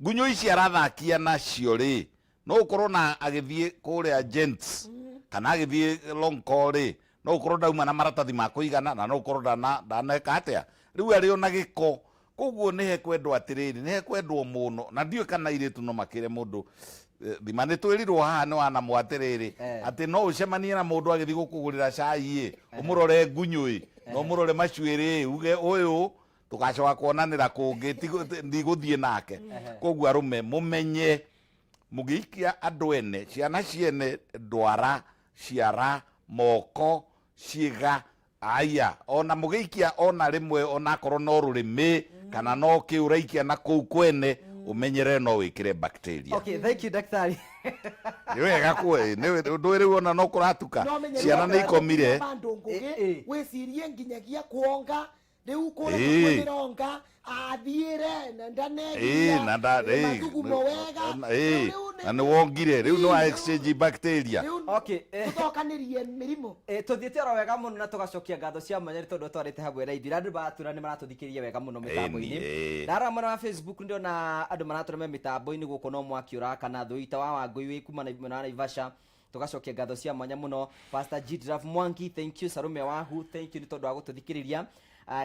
B: ngunyũ ici arathakia nacio rĩ, no ũkorwo na agĩthiĩ kũrĩa gents kana agĩthiĩ long call rĩ, no ũkorwo ndauma na maratathi ma kũigana, na no ũkorwo ndaneka atĩa, rĩu arĩ ona gĩko. Koguo nĩ hekwendwo atĩrĩrĩ, nĩ hekwendwo mũno, na ndiũĩ kana airĩtu no makĩre mũndũ. Thima nĩ twĩrirwo haha nĩ wanamũ atĩrĩrĩ atĩ no ũcemanie na mũndũ agĩthiĩ gũkũgũrĩra cai ĩ, ũmũrore ngunyũ ĩ, na ũmũrore macuĩrĩ ĩ, uge ũyũ tũgacoka kuonanĩra kũngĩ, ndigũthiĩ nake. Koguo arũme mũmenye mũgĩikia andũ ene ciana ciene ndwara ciara moko ciĩga aya, ona mũgĩikia ona rĩmwe, onakorwo no rũrĩmĩ kana no kĩ ũraikia na kũu kwene, ũmenyerere no wĩkĩre bacteria.
A: Okay, thank you, daktari.
B: Nĩ wega kwe nĩ ndũĩ rĩu ona no kũratuka.
C: No menye
B: Ciana nĩ ikomire.
C: Bandũ ngũgĩ wĩcirie nginyagia kuonga rĩu kũrĩa kwĩronga athiĩre na ndanegia
B: na nda
C: mathugumo wega. Rĩu
B: na nĩ wongire rĩu nĩ wa exchange bacteria.
C: Rĩu
A: Okay,
C: tũcokanĩrie mĩrimũ.
A: Tũthiĩte oro wega mũno na tũgacokia ngatho cia mwanya nĩ tondũ twarĩte hamwe na ithuĩ, na andũ maratwĩra nĩ maratũthikĩrĩria wega mũno mĩtambo-inĩ. Ndarora mwena wa Facebook ndĩrona andũ maratwĩra me mĩtambo-inĩ gũkũ no mwaki ũrakana thũita wa Wangũi wĩ kuma na mwena wa Naivasha. Tũgacokia ngatho cia mwanya mũno. Pastor Gidraf Mwangi, thank you. Sarume Wahu, thank you nĩ tondũ wa gũtũthikĩrĩria.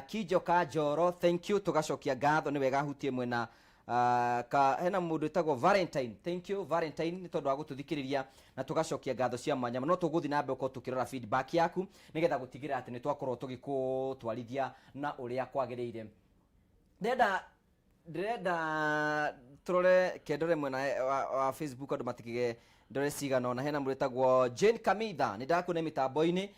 A: Kijo Kanjoro, thank you. Tũgacokia ngatho nĩ wega hutie mwena ka hena mũndũ wĩtagwo Valentine, thank you Valentine nĩ tondũ wa gũtũthikĩrĩria, na tũgacokia ngatho cia mwanya. No tũgũthiĩ na mbere gũkorwo tũkĩrora feedback yaku nĩgetha gũtigĩrĩra atĩ nĩ twakorwo tũgĩkũtwarithia na ũrĩa kwagĩrĩire. Ndĩrenda tũrore kendore mwena wa Facebook andũ matikige ndore cigana ona. Hena mũndũ wĩtagwo Jane Kamitha, nĩ ndakuona mĩtambo-inĩ,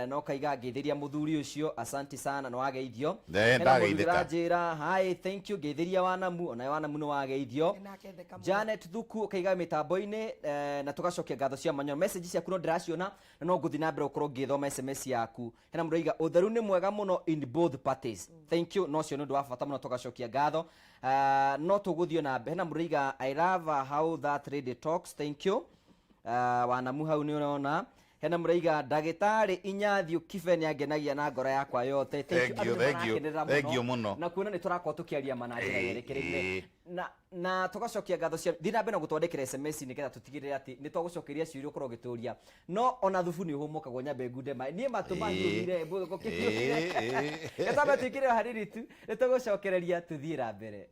A: no kaiga ngeithĩria mũthuri ũcio, asanti sana, nĩ wageithio. Hena mũndũ
B: Ndageithĩka.
A: ũranjĩra hi, thank you, ngeithĩria Wanamu, onawe Wanamu nĩ wageithio.
C: Nĩnakendeka mũno.
A: Janet Thuku ũkaiga mĩtambo-inĩ, na tũgacokia ngatho cia mwanya. Message ciaku no ndĩraciona na no ngũthiĩ na mbere gũkorwo ngĩthoma SMS yaku. Hena mũndũ aiga ũtheru nĩ mwega mũno in both parties, thank you, no cio nĩ ũndũ wa bata mũno, tũgacokia ngatho. No tũgũthiĩ na mbere. Hena mũndũ aiga, "I love how that lady talks," thank you. Wanamu hau nĩ ũrona. Hena mũraiga ndagĩtarĩ Inyathiũ Kibe nĩ angenagia na ngoro yakwa yothe.
B: Thank
A: Thank you,
B: you,
A: andũ nĩ
B: thank you,
A: marakenerera
B: thank you mũno.
A: Na kuona nĩ tũrakorwo tũkĩaria ma na njĩra yerekereire. Na na tũgacokia ngatho cia thiĩ na mbere na gũtwandĩkĩra SMS nĩgetha tũtigĩrĩre atĩ nĩ twagũcokeria ciũria ũkorwo ũgĩtũria. No ona thubu nĩ ũhũmũkagwo nyambe ngunde maĩ. Niĩ matũ mahiũhire mbũthũ kĩhiũhire. Ĩtambe twĩkĩre o hanini tu nĩ tũgũcokereria tũthiĩ na mbere.